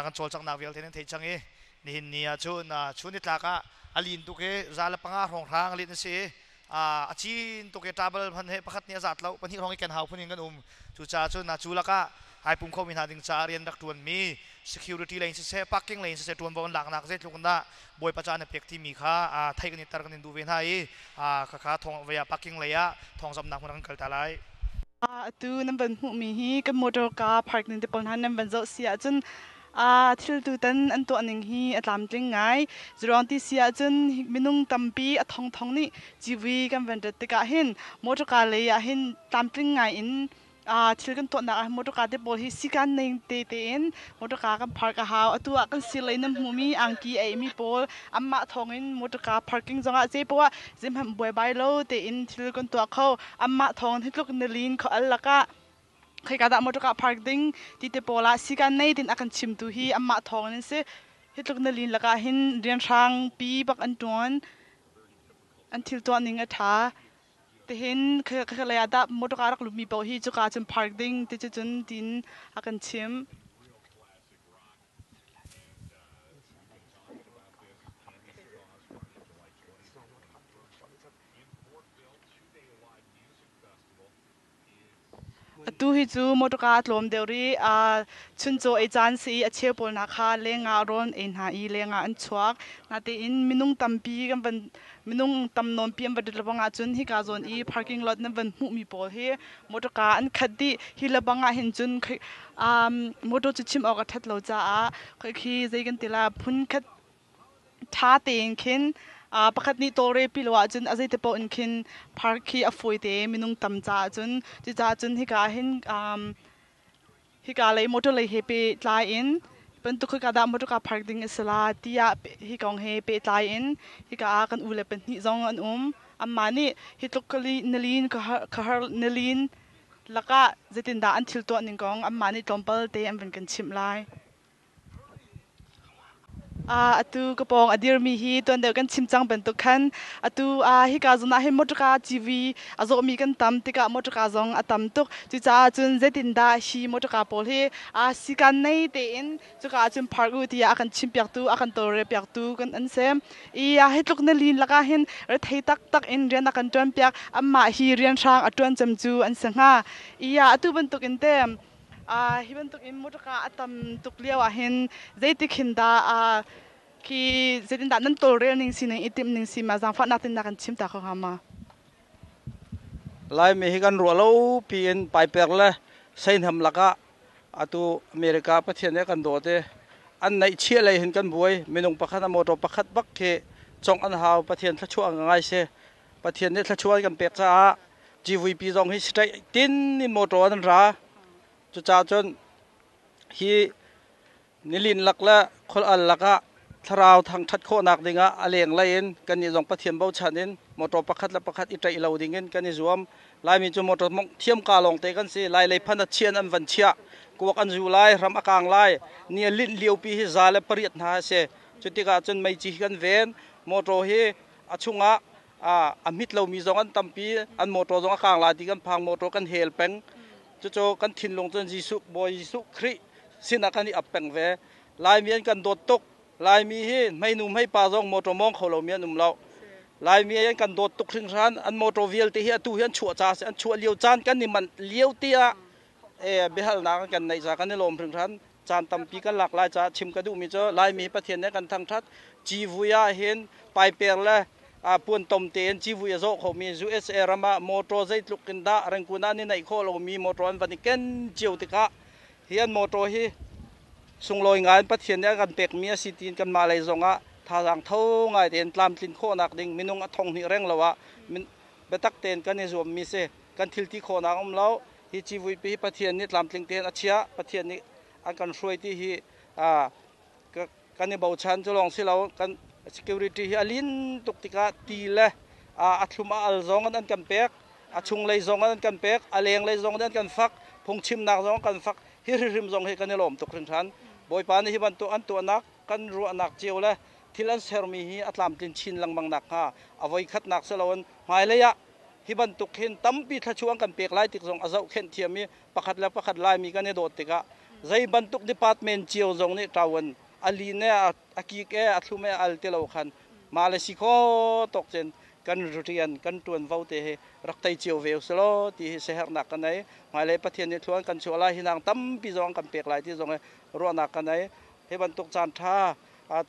kan cawlcanghnak vialte nan theih cang i nihin ni ah cun chun ni tlak ah a lin tuk i za le panga hrawng hrang lin a si i a cin tuk i tabal hman he pakhat nih a zat lo, pahnih hrawng i ken hau phun in kan um. Cucaah cun cu lakah hai pum khomi hna ding caah rian rak ṭuan mi security lei in siseh, parking lei in siseh, ṭuanvo an laknak zeitluk in dah Bawipa ca na pek timi kha theih kan i tar kan in duh ve hna i khakha thong vei ah parking lei ah thawngzamnak hmun ah kan kal ta lai. Atu nan van hmuhmi hi kan motor car park ning te pawl hna nan van zoh si ahcun thil tutan an tuah ning hi a tlamtling ngai. Zuruang ti si ahcun minung tampi a thongthong nih civui kan van rat tikah hin motor car lei ah hin tlamtling ngai in thil kan tuahnak ah motor car te pawl hi sikan ning te tein motor car kan park a hau. Atu ah kan sirlei nan hmuhmi angki a eimi pawl anmah thawngin motor car parking zongah zei poah zeihmanh buaibai lo tein thil kan tuah kho. Anmah thawng hi tluk nilin kho al lakah khoika dah motor car park ding ti te pawl ah sikan nei tin a kan chimtu hi anmah thawngin an si. Hi tluk nilin lakah hin rianhrang pi bak an tuan, an thil tuah ning a tha. Tihin khalei ah dah motor car rak lutmi paoh hi cuka cun park ding ti cu cun tin a kan chim. Atu hi cu motorka a tlawm deuh rih. Chuncaw ei caan si i a cheu pawl hna kha lengah rawl an ei hna i lengah an chuak. Natein minung tampi kan van minung tam nawnpi an va rit lebang ahcun hika zawn i parking lot nan van hmuhmi pawl hi motorka an khat dih. Hi lebang ah hin cun motor cu chim awk a ṭhat lo caah khi zei kan ti la phun khat ṭha tein khin pakhat nih tawlre pi lo ahcun a zeite paoh in khin park khi a fawi te minung tam caah cun. Cucaah cun hika hin hika lei motor lei he pehtlai in bantuk hika dah motor car park ding a si la tiah hi kong he pehtlai in hika ah kan u le pahnih zong an um. Anmah nih hi tluk nilin khahar nilin lakah zeitindah an thil tuah ning kong anmah nih tlawmpal te an van kan chimh lai. Atu ka pawng a dirmi hi tuan deuh kan chim cang bantuk khan atu hika zawn ah hin motorka CV a zawhmi kan tam tikah motorka zong a tam tuk. Cucaah cun zeitindah hi motorka pawl hi sikan nei tein cuka ah cun park u tiah a kan chimpiaktu, a kan tawlrelpiaktu kan an si. I hi tluk na lin lakah hin rethei taktak in rian a kan ṭuanpiak. Anmah hi rianhrang a ṭuan cem cu an si hnga. I atu bantuk in te Hi bantuk in motorka a tam tuk lio ah hin zeitik hin dah khi zeitindah nan tawlrel ning si ning i timh ning si ma zaangfahnak tin na kan chim ta kho hnga ma? Laimi hi kan ruah lo piin paiper le seihnam lakah atu America Pathian he kan dawt i an neihchiah lei hin kan buai. Minung pakhat a motor pakhat bak khi congh an hau. Pathian thluachuah ngai si. Pathian nih thluachuah an kan pek caah GVP zong hi straight tin in motor an ra. Cucaah cun hi nilin lak le khol al lakah thlarau thangṭhat khawhnak dingah a lenglei in kannih zong Pathian bochan in motor pakhat le pakhat i ṭaih lo dingin kan i zuam. Laimi cu motor mongh thiam ka lawng te kan si. Lai lei phan a chian an van chiah. Kuak an zu lai, ram a kang lai. Ni a linh liopi hi 108 hna a si. Cutikah cun meici hi kan ven. Motor hi a chungah a hmit lomi zong an tampi, an motor zong a kang lai ti kan phang, motor kan hel peng. Cucu kan thinlung cun Jesuh, Bawi Jesuh Khrih sinah kan i ap peng ve. Laimi an kan dawt tuk. Laimi hi hmeinu hmeipa zong motor mawng kho lomi an um lo. Laimi an kan dawt tuk hringhran. An motor vialte hi atu hi an chuah ca an chuah lio caan kan i manh lio tiah biahalnak kan neih ca kan i lawm hringhran. Caan tampi kan lak lai caah chim ka duhmi cu Laimi Pathian nih kan thangṭhat. Civui ah hin paiper le puan tom tein civui a zawh khomi USA ram ah motor zeitluk in dah Rangoon ah ni neih khawh lomi motor an van i ken cio tikah hi an motor hi Sunglawi ngai in Pathian nih a kan pekmi a si tiin kanmah lei zongah thazaang tho ngai tein tlamtlin khawhnak ding minung a thong hnih reng lo ah biatak tein kan i zuammi si. Kan thil ti khawhnak um lo. Hi civuipi hi Pathian nih tlamtling tein a chiah. Pathian nih an kan hruai ti hi kan i bochan. Cu lawng si lo, kan security hi a lin tuk tikah ti le a thlum a al zong an kan pek, a chunglei zong an kan pek, a lenglei zong an kan fak, phungchimnak zong kan fak. Hi hrimhrim zong hi kan i lawm tuk hringhran. Bawipa nih hi bantuk an tuahnak, kan ruahnak cio le thil an sermi hi a tlamtlin chin lengmang nakhnga a voikhatnak si loin hmailei ah hi bantuk hin tampi thluachuah an kan pek lai tik zong a zohkhenh thiam i pakhat le pakhat Laimi kan i dawt tikah zei bantuk department cio zong nih ṭawan a lin e a kik e a thlum e a al ti lo khan mah le si kho tawk cun kan rian kan ṭuanvo te hi rak tei cio ve usih ti hi siaherhnak ka nei. Hmailei Pathian nih thluan kan chuah lai, hi nang tampi zong kan pek lai ti zong hi ruahnak ka nei. Hi bantuk caan ṭha,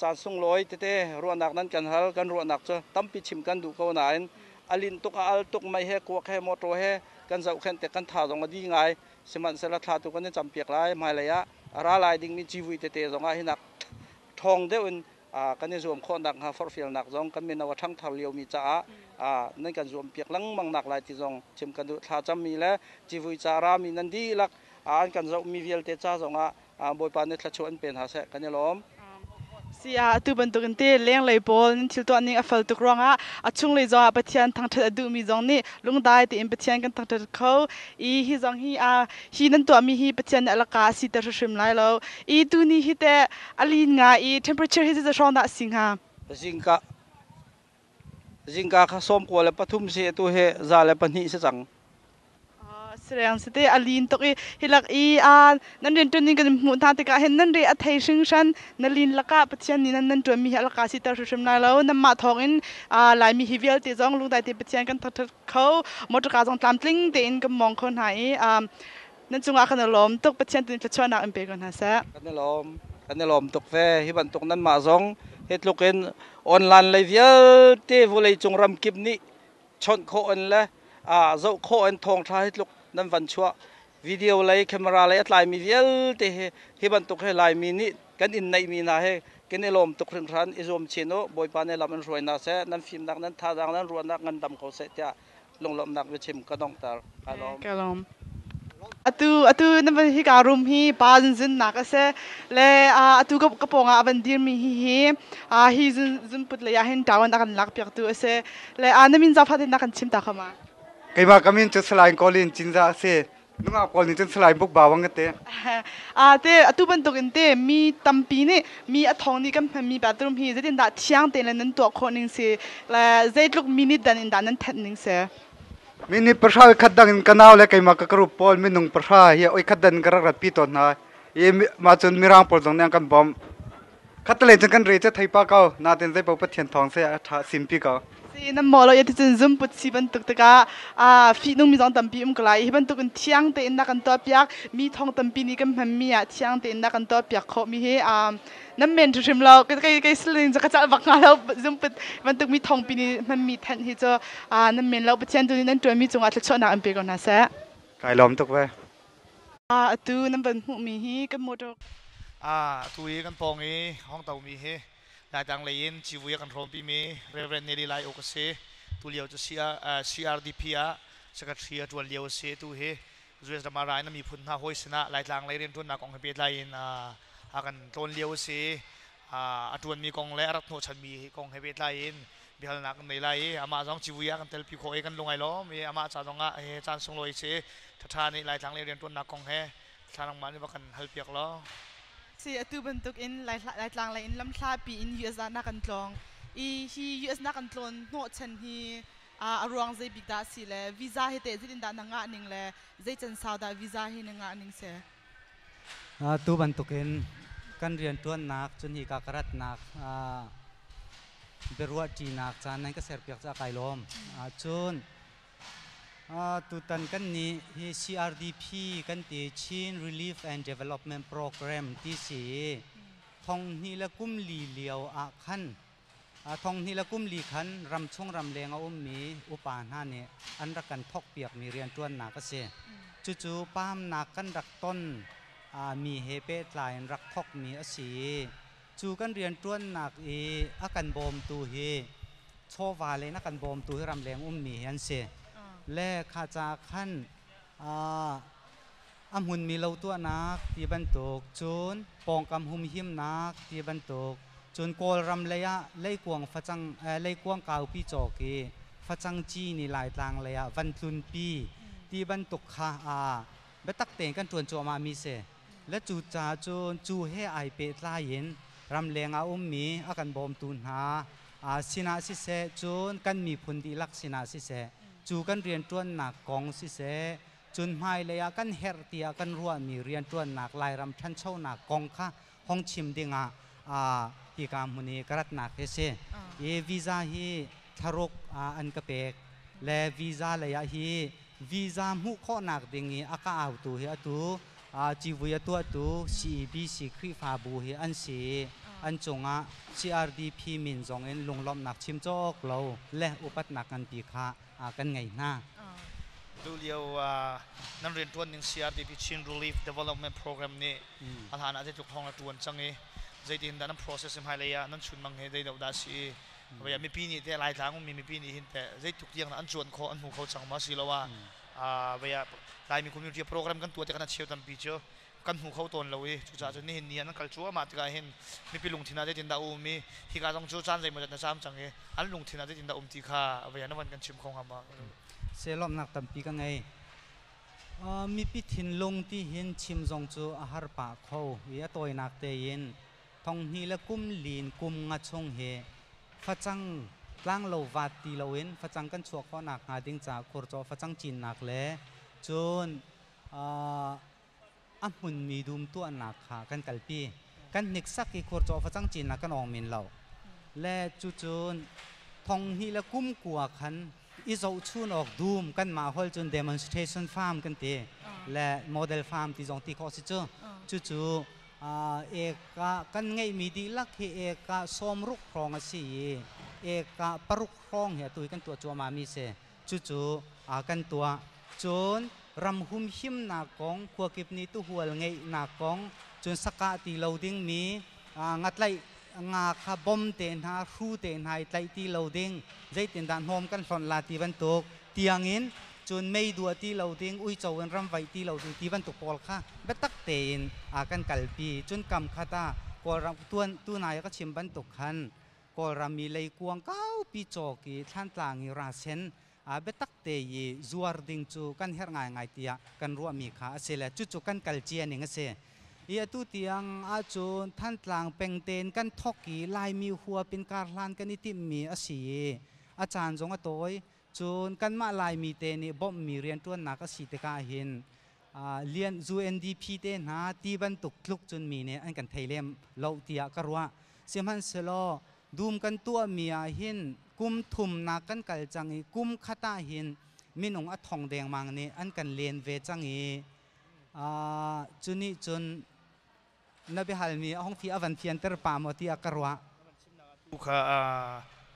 caan sunglawi tete ruahnak nan kan hal, kan ruahnak cu tampi chim kan duh ko nain a linh tuk, a al tuk, mei he kuak he motor he kan zohkhenh tik kan tha zong a di ngai. Sihmanhsehlaw thla tu kan i campiak lai. Hmailei ah a ra lai dingmi civui tete zong ah hinak ṭhawng deuh in kan i zuam khawh nakhnga forhfialnak zong kan mino a ṭhangthar liomi caah nan kan zuampiak lengmang nak lai ti zong chim kan duh. Thlacammi le civui ca rami nan dihlak an kan zohmi vialte ca zongah Bawipa nih thluachuah an pe hna seh, kan i lawm. Si ah atu bantukin te lenglei pawl nan thil tuah ning a fel tuk ruangah a chunglei zongah Pathian thangṭhat a duhmi zong nih lungdai tein Pathian kan thangṭhat kho i hi zong hi a hi nan tuahmi hi Pathian nih a laka a siter hrimhrim lai lo i tuni hi teh a lin nga i temperature hi zeizat hrawng dah a si hnga? Zingka zingka kha 93 si, atu hi 102 si cang. Sireng si te a lin tuk i hilak i a nan rian ṭuan ning kan hmuh hna tikah hin nan re a thei hringhran. Na lin lakah Pathian nih nan nan ṭuanmi hi a laka siter hrimhrim lai lo. Nanmah thawngin Laimi hi vialte zong lungdai te Pathian kan thangṭhat kho, motorka zong tlamtling tein kan mawng kho hna i nan cungah kan i lawm tuk. Pathian tu nih thluachuahnak in pe ko hna seh. Kan i lawm, kan i lawm tuk ve. Hi bantuk nanmah zong hi tluk in online lei vialte vawleicung ramkip nih chawnh khawh in le zoh khawh in thawngṭha hi tluk nan van chuah, video lei, camera lei a tlaimi vialte hi, hi bantuk hi Laimi nih kan in neihmi hna hi kan i lawm tuk hringhran. I zuam chin u. Bawipa nih lam in hruai hna seh, nan fimnak, nan thazaang, nan ruahnak ngandam ko seh tiah lunglawmhnak biachim ka donghter. Ka lawm. Ka lawm. Atu na van hika room hi pa zunzun nak a si le atu ka pawng ah a van dirmi hi hi hi zunput lei ah hin ṭawan a kan lak piak tu a si le na min zafa te na kan chim ta kha ma? Keimah ka min cu Salai Colin Cinzah a si. Nungak pawl nih cun Salai Buk Ba wang ka ti. Te atu bantuk in te mi tampi nih mi a thong nih kan hmanmi bathroom hi zeitin dah thiang tein le nan tuah khawh ning si le zeitluk minute dan in dah nan thenh ning si? Minute 10 khat dang in ka nau le keimah ka group pawl minung 10 hi oi khat dan ka rak ratpi tawn hna. I mah cun Mirang pawl zong nih an kan bawmh. Khatalei cun kan re cu thei pa ko. Natin zei paoh Pathian thawng se a ṭha simpi ko. Si nan maw lo ya ticun zum put si bantuk tikah a fihnung mi zong tampi um ko lai. Hi bantuk in thiang tein na kan tuah piak mi thong tampi nih kan hman mi ah thiang tein na kan tuah piak khawh mi hi nan men hrim lo. Kei kei siling cu ka cal bak hnga lo. Zum put bantuk mi thongpi nih hman mi thanh hi cu nan men lo. Pathian tu nih nan ṭuan mi cungah thluachuahnak in pe ko hna seh. Kai lawm tuk ve. Atu nan van hmuhmi hi kan motor. Atu i kan pawng i hong tomi hi Laitlang lei in civui a kan hrawmpimi Reverend Nelly Lai Uk a si. Tu lio cu CRDP ah secretary a ṭuan lio a si. Tu hi US ram ah ra in a miphun hna hawi sinah Laitlang lei rianṭuannak kong he pehtlai in a kan tlawn lio a si. A ṭuanmi kong le a rak hnawhchanmi kong he pehtlai in biahalnak kan nei lai i amah zong civui ah kan telpi khawh i kan lung ai lawm i amah ca zong ah hi caan sunglawi si ṭhaṭha nih Laitlang lei rianṭuannak kong he thla nangmah nih va kan halpiak law. Si atu bantuk in Laitlang lei in lamhlapi in US ah na kan tlawng i hi US na kan tlawn hnawhchan hi a ruang zei bik dah si le visa hi teh zeitin dah na ngah ning le zei can sau dah visa hi na ngah ning si? Tu bantukin kan rianṭuannak cun hi ka ka ratnak biaruahṭinak caan nan ka serpiak caah kai lawm. Cun tutan kan nih hi CRDP kan ti, Chin Relief and Development Program ti si i 2014 lio ah khan, 2014 khan ramchung ramleng a ummi upa hna nih an rak kan thawkpiakmi rianṭuannak a si. Cucu paamnak kan rak ton. Mi he pehtlai in rak thawkmi a si i cu kan rianṭuannak i a kan bawmtu hi chawva le in a kan bawmtu hi ramleng ummi hi an si. Le kha caah khan a hmunmi lo tuahnak ti bantuk, cun pawngkam humhimnak ti bantuk, cun Kawlram lei ah leikuang facang leikuang kaupi cawk i facang ci nih Laitlang lei ah van tlunpi ti bantuk kha biatak tein kan ṭuan cuahmahmi si. Le cu ca cun cu he ai pehtlai in ramleng ah ummi a kan bawmtu hna sinah siseh, cun kan miphun dihlak sinah siseh, cu kan rianṭuannak kong siseh, cun hmailei ah kan herh tiah kan ruahmi rianṭuannak Lairam ṭhanchonak kong kha hong chim dingah hika hmun i ka ratnak hi si. I visa hi thlaruk an ka pek le visa lei ah hi visa hmuh khawhnak ding i a ka autu hi atu civui a tuahtu CEBC Khrihfabu hi an si i an cungah CRDP min zong in lunglawmhnak chim cawk lo le upatnak nganpi kha kan ngei hna. Tulio nan rianṭuan ning CRDP Chin Relief Development Program nih a hlan ah zeitluk hrawng na ṭuan cang i zeitin dah nan process hmailei ah nan chunmang he zeidoh dah si i vei mipi nih teh Laitlang ummi mipi nih hin teh zeitluk tiang an cuan khawh an hmu kho cang ma siloah vei ah Laimi community program kan tuah tikah na cheu tampi cu kan hmu kho tawn lo i cucaah cun nihin ni ah nan kal cuahmah tikah hin mipi lungthin ah zeitin dah um i hika zong cu caan zeimawzat na caam cang i an lungthin ah zeitin dah um ti kha vei ah na van kan chim kho hnga ma? Se lawmhnak tampi ka ngei. Mipi thinlung ti hin chim zong cu a har pah kho i a tawinak tein thonghnih le kum lin kum nga chung hi facang tlanglo vaat ti loin facang kan chuah khawhnak hnga ding caah khurcaw facang cinnak le cun a hmunmi dum tuahnak kha kan kalpi. Kan hniksak i khurcaw facang cinnak kan awng men lo. Le cucun thonghnih le kum kua khan i zohchun awk dum kanmah hol cun demonstration farm kan ti le model farm ti zong ti khawh si cu. Cucu eka kan ngeihmi dihlak hi eka 60 hrawng a si i eka 6 hrawng hi atu hi kan tuah cuahmah mi si. Cucu kan tuah. Cun ram humhimnak kong, khuakip nih tuhual ngeihnak kong, cun sakah ti lo dingmi ngatlaih nga kha bom te hna, hru te hna i tlaih ti lo ding, zeitindah hnawm kan hlonh la ti bantuk tiangin, cun mei dua ti lo ding, uico in ram vaih ti lo ding ti bantuk pawl kha biatak tein kan kalpi. Cun kam khat ah Kawlram tuan tunai ka chim bantuk khan Kawlram i leikuang kaupi cawk i Thlantlang i rasen biatak te i zuar ding cu kan herh ngaingai tiah kan ruahmi kha a si le cucu kan kal cia ning a si. I atu tiang ahcun Thantlang pengten kan thok i Laimi huap in karhlan kan i timhmi a si i a caan zong a tawi. Cun kanmah Laimi te nih bawmhmi rianṭuannak a si tikah hin lian UNDP te hna ti bantuk tluk cun mi nih an kan thei lem lo tiah ka ruah. Sihmanhsehlaw dum kan tuahmi ah hin kum thumnak kan kal cang i kum khat ah hin minung a thong dengmang nih an kan len ve cang i cu nih cun na biahalmi a hung fi a van fianter pa maw tiah ka ruah. Tu kha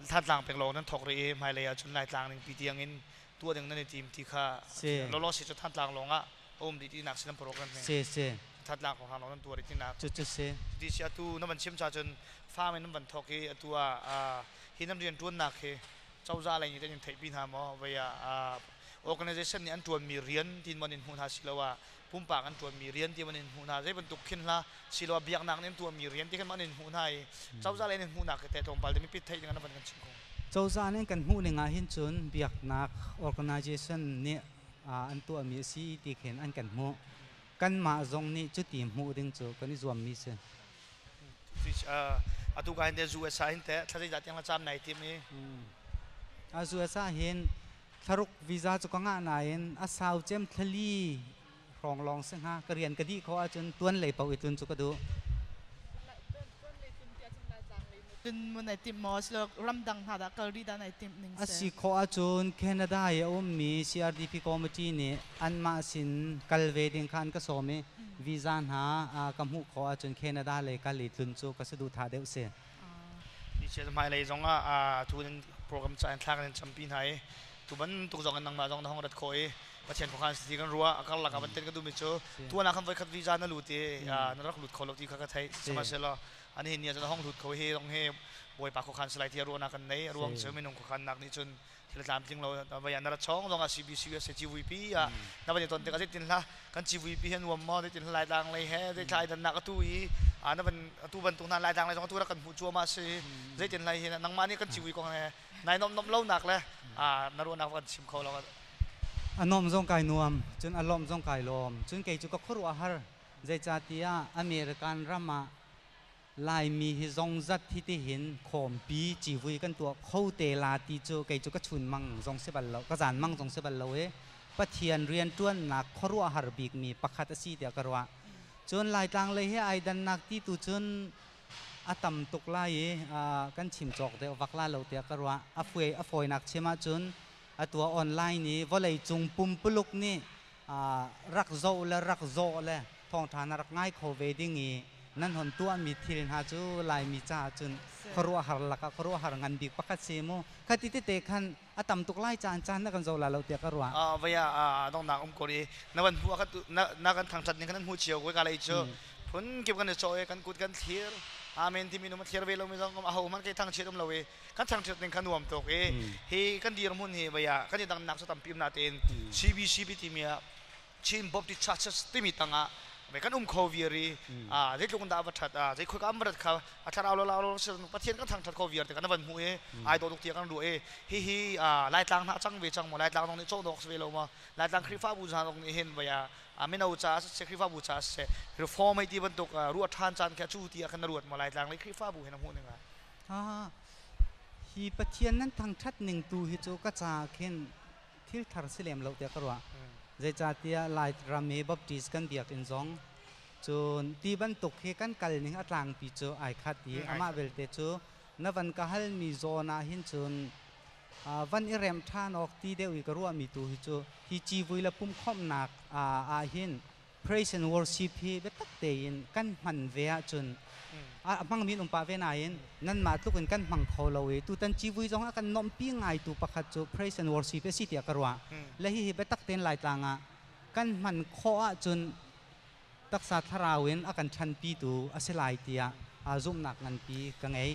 Thantlang pek lawng nan thok rih i hmailei ah cun Laitlang ning pi tiang in tuah ding nan i tim ti kha lawlaw si cu Thantlang lawng ah a um dih tinak si nan program he. Si si. Thantlang kong lawng nan tuah rih tinak. Cu cu si. Ti si atu na van chim cha cun farm in nan van thok i atu ah hi nan rian tuannak hi cozah lei nih in theihpi hna maw vei ah organization nih an tuanmi rian tin mon in hmuh hna si lo ah pumpak an tuanmi rian ti man in hmuh hna zei bantuk khin hla siloah biaknak nih an tuahmi rian ti khan man in hmuh hna i cozah lei in hmuhnak te tlawmpal te mipi theih ding an van kan chim ko. Cozah nih kan hmuh ning ah hin cun biaknak organization nih an tuahmi a si ti khin an kan hmuh. Kanmah zong nih cuti hmuh ding cu kan i zuammi si. Atu ka hin te US ah hin te thla zeizah tiang la caam nai tim i? US ah hin thlaruk visa cu ka ngah nain a sau cem thlali hrawng lawng si hnga. Ka rian ka dih khawh ahcun tuan lei paoh i tlun cu ka duh. Cun mun ai timh maw silo ramdang hna dah kal rih dah nai timh ning A si khawh ahcun Canada i a ummi CRDP committee nih anmah sin kal ve ding kha an ka sawm i visa hna ka hmuh khawh ahcun Canada lei kal i tlun cu ka saduhthah deuh si. Hmailei zong ah tu in program ca in thla kan in campi hna i tu bantuk zong in nangmah zong na hong rat khawh i Pathian khuakhan si kan ruah a karlak ah van ten ka duhmi cu tuan ah khan voikhat visa na lut i na rak lut kho lo ti kha ka theih. Sihmanhsehlaw ani hin ni ah cun a hong lut kho hi dong hi Bawipa khuakhan si lai ti ruahnak kan nei. A ruang cu minung khuakhan nak nih cun thil tlamtling lo vai ah na ra chong zong ah CBC USA CVP ah na van i ton tikah zeitin hla kan CVP hi nuam maw, zeitin hla Laitlang lei he zei thlai dannak atu i na van atu bantuk hna Laitlang lei zong atu rak kan hmuh cuahmah si, zeitin hlai hi nangmah nih kan civui kong he nai nom nom lo nak le na ruahnak kan chim kho lo? A nom zong kai nuam, cun a lawm zong kai lawm. Cun kei cu ka khuaruah har, zeicahtiah American ram ah Laimi hi zongzat hi tihin khawmpi civui kan tuah kho te la ti cu kei cu ka chun mang zong si bal lo, ka zan mang zong si bal lo i Pathian rianṭuannak khuaruahhar bikmi pakhat a si tiah ka ruah. Cun Laitlang lei he ai dannak ti tu cun a tam tuk lai i kan chim cawk deuh vak la lo tiah ka ruah. A fuai a fawinak chim ahcun a tuah online i vawlei cung pumpuluk nih rak zoh le rak zawh le thawngṭha na rak ngai kho ve ding i nan hon tuahmi thil hna cu Laimi caah cun khuaruahhar lakah khuaruahhar ngan bik pakhat si mu. Khati tete khan a tam tuk lai caan caan na kan zoh la lo tiah ka ruah. Vaya donghnak um ko ri na van hmu na na kan thangṭhat ning kan hmu cio ko ka lei cu phun kip kan i cawh i kan kut kan thlir, amen timi num a thlir ve lomi zong aho hmanh kai thangchiat um lo i kan thangchiat ning kha nuam tuk i hi kan dirhmun hi vaya kan i dangnak cu tampi um natein CBCP timi ah Chin Baptist Churches timi tangah ve kan um kho viar i zeitluk in dah va ṭhat, zei khoi ka am rat kha a thlarau lo lo Pathian kan thangṭhat kho viar te kan van hmuh i ai dawh tuk tiah kan ruah i hihi Laitlang hna cang ve cang maw, Laitlang zong nih cawh dawk si ve lo maw, Laitlang Khrihfabu hna zong nih hin vaya mino ca siseh, Khrihfabu ca siseh, reform hei ti bantuk ruah ṭhan caan khi cu ti ah khan na ruat maw, Laitlang lei Khrihfabu he na hmuh ning ah? Hi Pathian nan thangṭhat ning tu hi cu ka caah khin thil thar si lem lo tiah ka ruah. Zeicahtiah Lairam i Baptist kan biakinn zong cun ti bantuk hi kan kal ning a tlangpi cu ai khat i amah belte cu na van ka halmi zawn ah hin cun van i rem ṭhan awk ti deuh i ka ruahmi tu hi cu hi civui le pumhkhawmhnak ah hin praise and worship hi biatak tein kan hman ve ahcun a hmangmi an um pah ve nain nanmah tluk in kan hmang kho lo i tutan civui zong ah kan nuamhpi ngaitu pakhat cu praise and worship a si tiah ka ruah. Le hihi biatak tein Laitlang ah kan hman khawh ahcun taksa thlarau in a kan ṭhanpitu a si lai tiah zumhnak nganpi ka ngei.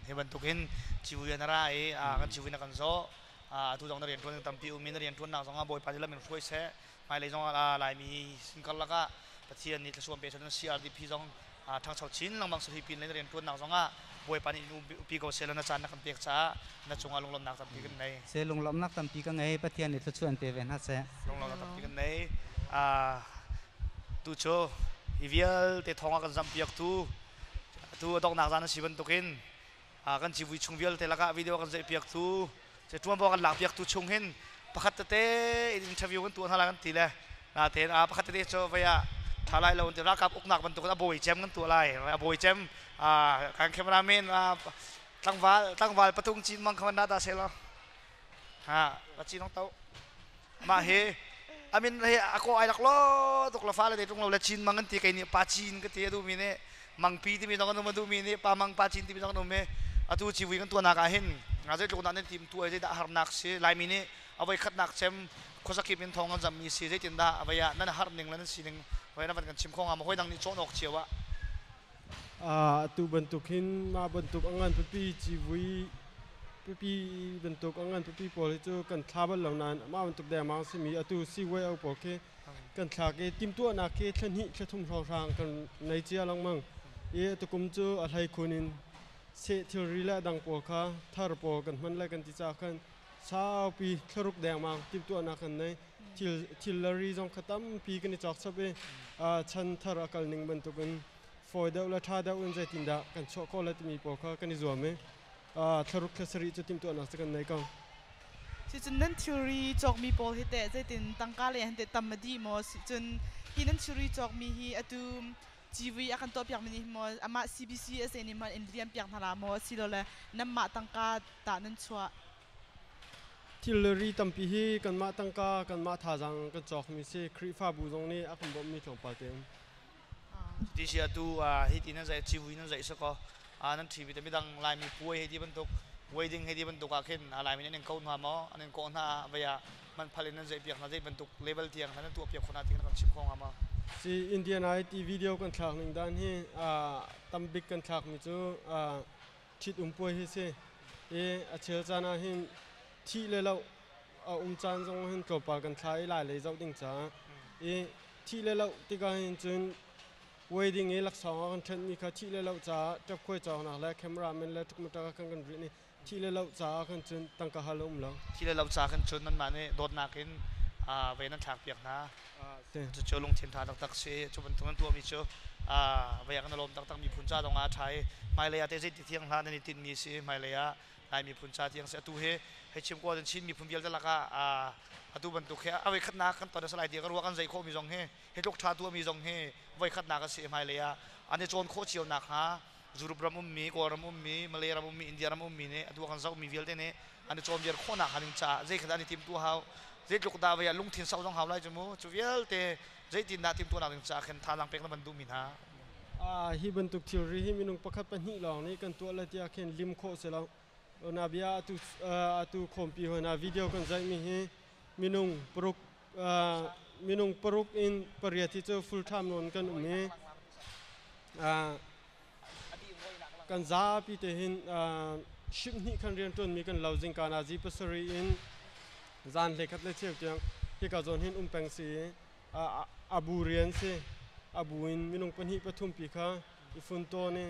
Hi bantukin civui an ra i kan civui na kan zawh, atu zong na rianṭuan tampi um i na rianṭuannak zong ah Bawipa nih lam in hruai seh. Hmailei zong ah Laimi sin karlak ah Pathian nih thluachuah pe seh. CRDP zong ṭhangcho chin lengmang seh. Hi pin le na rianṭuannak zong ah Bawipa nih upi ko seh law na caan na kan pek caah na cungah lunglawmhnak tampi kan nei. Seh, lunglawmhnak tampi ka ngei. Pathian nih thluachuah in pe ve hna seh. Lunglawmhnak tampi kan nei. Tu cu hi vialte thawng a kan zampiaktu tu a donghnak zan a si bantukin kan civui chung vialte lakah video kan zeihpiaktu ṭuanvo kan lakpiaktu chung hin pakhat tete in interview kan tuah hna lai kan ti le natein a pakhat tete cu vei ah ṭha lai lo ti ralkap uknak bantuk a bawi cem kan tuah lai. A bawi cem kan cameraman tlangval tlangval patung cin mang khaman da se lo ha pa cin to mah hi amin he ako ai lak lo tuk la fa le tung lo le chin mang an ti, kei nih pa cin ka ti. A duhmi nih mangpi timi zong an um, a duhmi nih pa mang pa cin timi zong an um i atu civui kan tuahnak ah hin zeitluk dah nan tim tu ai, zeidah harnak si, Laimi nih a voi khatnak cem khuazakip in thong kan zammi si, zeitindah avei ah nan har ning le nan sining voi na van kan chim kho hnga ma, hawi dang nih cawn awk cio ah? Atu bantuk hin mah bantuk a ngan pipi civui pipi bantuk a ngan pipi pawl hi cu kan thla bal lo nain mah bantuk dengmang simi atu CYO pawl khi kan thlak i timhtuahnak khi thla hnih thla thum hrawnghrang kan nei cia lengmang i tukum cu a hlei khun in seh thilri le dang pawl kha thar pawl kan hman le kan ti ca khan saupi thlaruk dengmang timhtuahnak kan nei. Thil thil le ri zong kha tampi kan i cawk chap i chan thar a kal ning bantukin fawi deuh le ṭha deuh in zeitindah kan chuah khawh le timi pawl kha kan i zuam i thlaruk thla sarih cu timhtuahnak cu kan nei ko. Sicun nan thilri cawkmi pawl hi teh zeitin, tangka le han teh tam a dih maw? Sicun hi nan thilri cawkmi hi atu civui a kan tuahpiakmi nih maw, amah CBC a nih maw in liam piak hna la maw, asilole nanmah tangka tah nan chuah? Thilri tampi hi kanmah tangka, kanmah thazaang kan cawkmi si. Khrihfabu zong nih a kan bawmhmi tlawmpal te um. Ti si atu hi ti nan zai civui nan zaih sakaw nan ṭhi mi midang Laimi puai hei ti bantuk Wedding he ti bantuk ah khin a Laimi nih an in ko hna maw? An in kawh hna vei ah man phal in nan zeih piak hna zei bantuk level tiang nan tuah piak khawh hna ti kan chim kho hnga maw? Si Indian I ti video kan thlak ning dan hi tambik kan thlak mi cu ṭhit um puai hi si. I a chel caan ah hin thih le loh a um caan zong hin tlawmpal kan thla i lai lei zoh ding caah i thih le loh tikah hin cun wedding i laksawng a kan ṭhenhmi kha thih le loh caah ṭapkhuai cawknak le cameraman le ṭukmuṭak ah khan kan rih i thih le loh caah khan cun tangka hal a um lo. Thih le loh caah khan cun nanmah nih dawtnak in ve nan thlakpiak hna. Cucu lungthin ṭha taktak si. Cu bantuk nan tuahmi cu vei ah kan i lawm taktak. Miphun ca zong ah a ṭha i hmailei ah teh zeiti thiang hlah nan i tinhmi si. Hmailei ah Lai miphun ca tiang si. Atu hi hei chim ko ahcun Chin miphun vialte lakah atu bantuk hi a voikhatnak kan ton a si lai ti ka ruah. Kan zei khawhmi zong hi hi tluk ṭha tuahmi zong hi voikhatnak a si. Hmailei ah an i cawn khawh cio nakhnga Europe ram ummi, Kawlram ummi, Malay ram ummi, India ram ummi nih atu kan zohmi vialte nih an i cawn viar khawh nakhnga ding caah zei kha dah an i timtuah hau, zeitluk dah vei ah lungthin sau zong hau lai cu mu. Cu vialte zeitindah timtuahnak ding caah khin thazaang pek na van duhmi hna. Hi bantuk thilri hi minung pakhat pahnih lawng nih kan tuah le tiah khin lim khawh si lo. Na bia atu atu khawmpi hoi na video kan zaihmi hi minung paruk minung paruk in pariat hi cu full time nawn kan um i kan zapi te hin ship hnih khan rian ṭuanmi kan lo zingka na zi pasarih in zan hlei khat le cheu tiang hika zawn hin um peng si i abu rian si abu in minung pahnih pathum pi kha i fun tawn i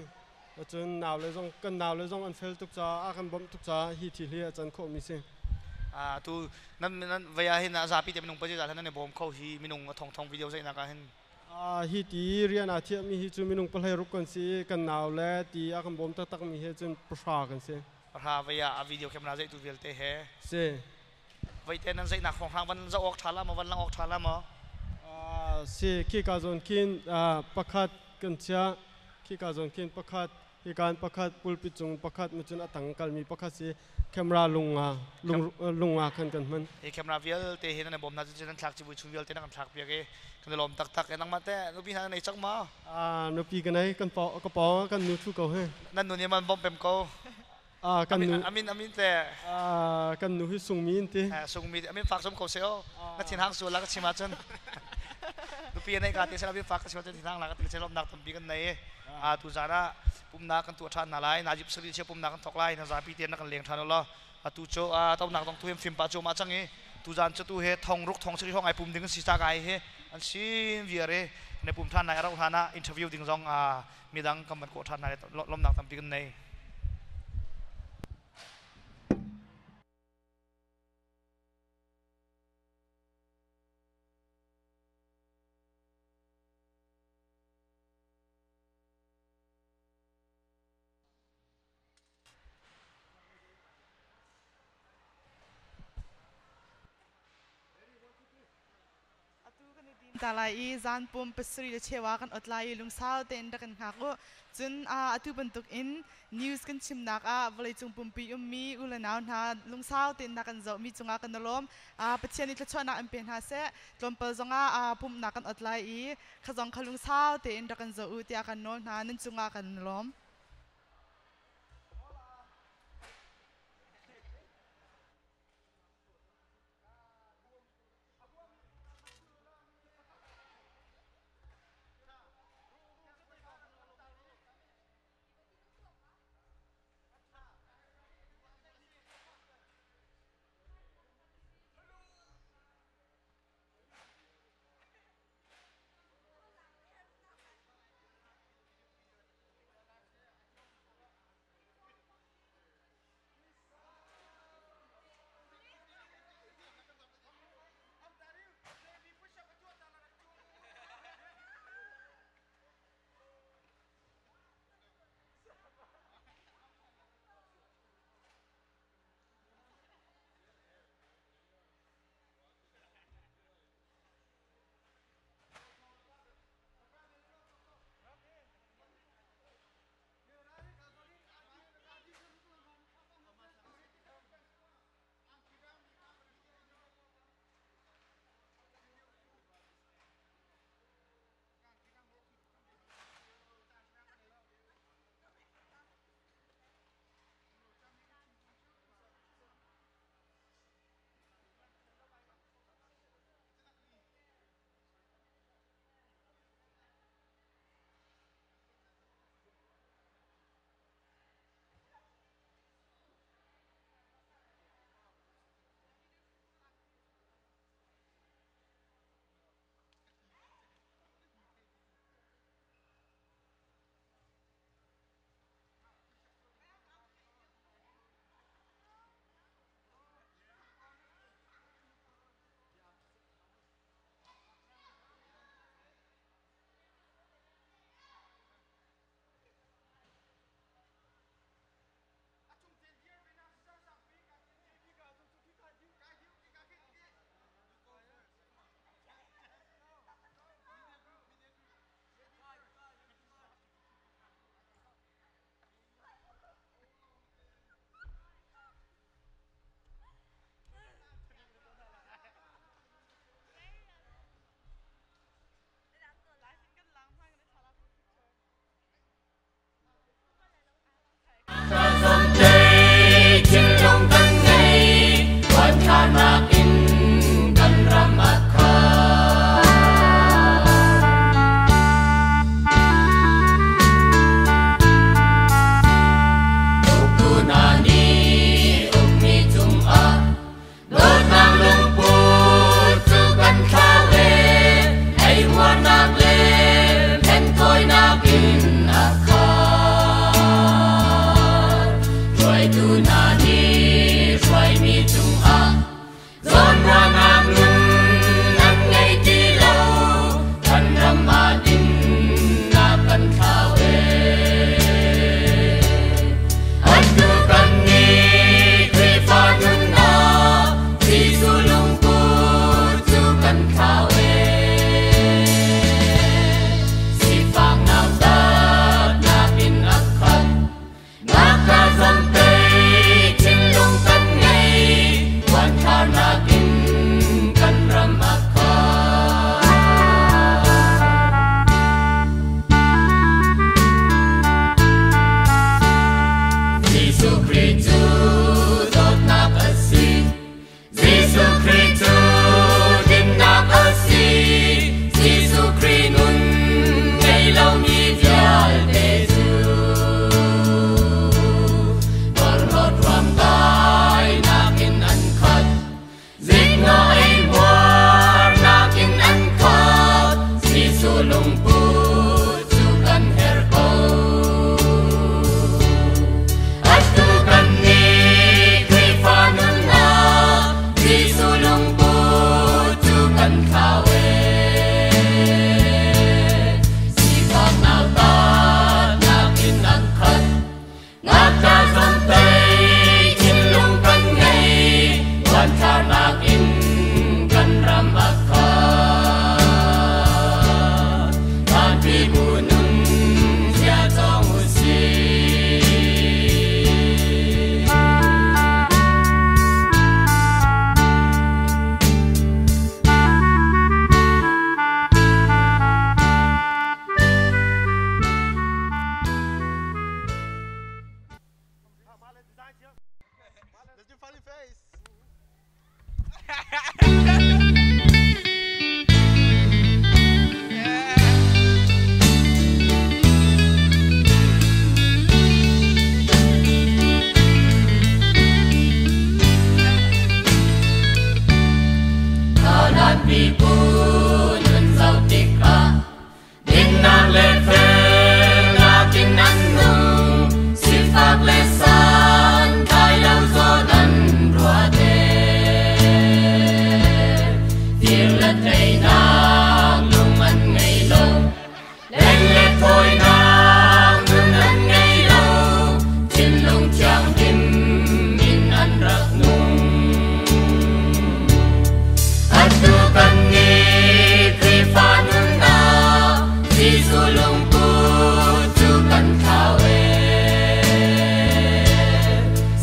cun nau le zong kan nau le zong an fel tuk caah a kan bawmh tuk caah hi thil hi a can khawhmi si. Tu nan nan vei ah hin a zapi te minung pazit ah nan i bawm kho hi minung a thong thong video zeihnak ah hin. Hi ti rian aa thiahmi hi cu minung pahlei ruk kan si i kan nau le ti a kan bawm taktakmi he cun pahra kan si. Pahra vei ah a video camera zeihtu vialte he. Si. Veite nan zeihnak hrawnghrang van zoh awk ṭha la maw van lang awk ṭha la maw? Si khika zawn khin pakhat kan chiah khika zawn khin pakhat hikan pakhat pulpit cung pakhat macun a tang kalmi pakhat si camera lunga lunga khan kan hman. Hi camera vialte hi nan i bawm hna cu nan thlak civui chung vialte nan kan thlak piak i kan i lawm taktak. Nangmah teh nupi hna na nei cang ma? Nupi ka nei kan ka pawng kan nu thu ko he. Nan nu nih man bawmh pem ko. Kan nu amin amin te kan nu hi sungmi in ti sungmi amin fak som ko se o na thin hang sual la ka chim ahcun nupi nei ka te sel amin fak ka chim ahcun thin hang la ka ti lomnak tampi kan nei a tu zan ah pumnak kan tuah than na lai najib sari che pumnak kan thok lai na zapi te na kan leng than lo atu chu a tonak dong tu hem fim pa chu ma chang i tu zan chu tu he thong ruk thong sari hong ai pum ding si cha kai he an sin viare ne pum than nai arau hana interview ding zong a midang kan van kawh ṭhan hna le lawmnak tampi kan nei. Ta lai i zan pum pasarih le cheu ah kan ot lai i lungsau tein rak kan hngak u. Cun atu bantuk in news kan chimnak ah vawleicung pumpi ummi u le nau hna lungsau tein na kan zohmi cungah kan i lawm. Pathian nih thluachuahnak in pe hna seh. Tlawmpal zongah pumhnak kan ot lai i kha zong kha lungsau tein rak kan zoh u tiah kan nawl hna. Nan cungah kan i lawm. Let's do funny face. Kanan pipu nun zau tikah Dinnak le felnak in an nung, sifak le santlai lo zawn an ruah te. Fir le teinak lung an ngei lo, hlen le thawinak nun an ngei lo, thinlung thianghlim in an rak nung. Atu kan nih Khrihfa nunnak Jesuh lungput cu kan thlau ee.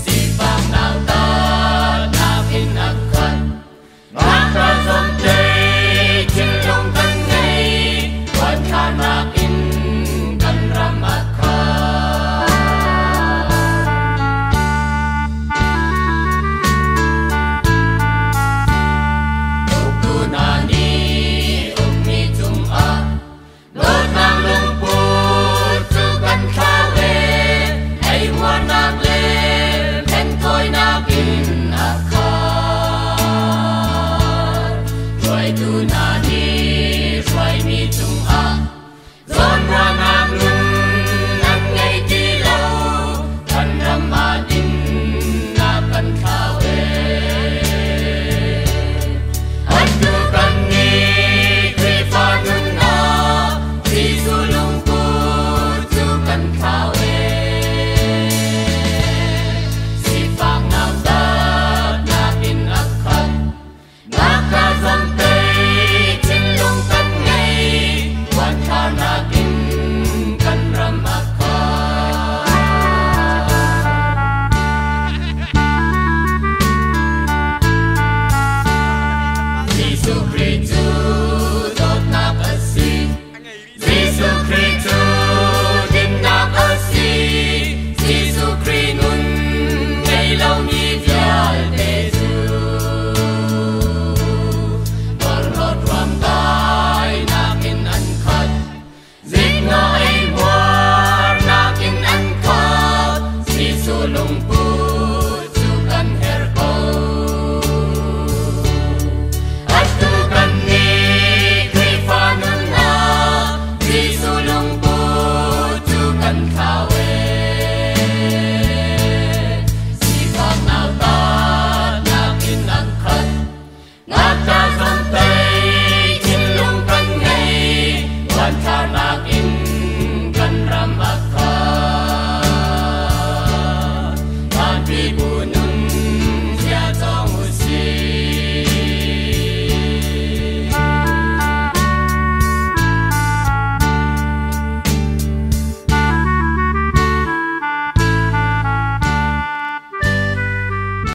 Sifak nautatnak in a khat. Ngakṭah zomhtaih thinlung kan ngei, huatthlanak in kan ram a khat. Uktu hna nih ukmi cungah dawtnak lungput cu kan thlau ee, eihmuarnak le hlenthawinak in a khat. Hruaitu hna nih hruaimi cungah zawnruahnak nun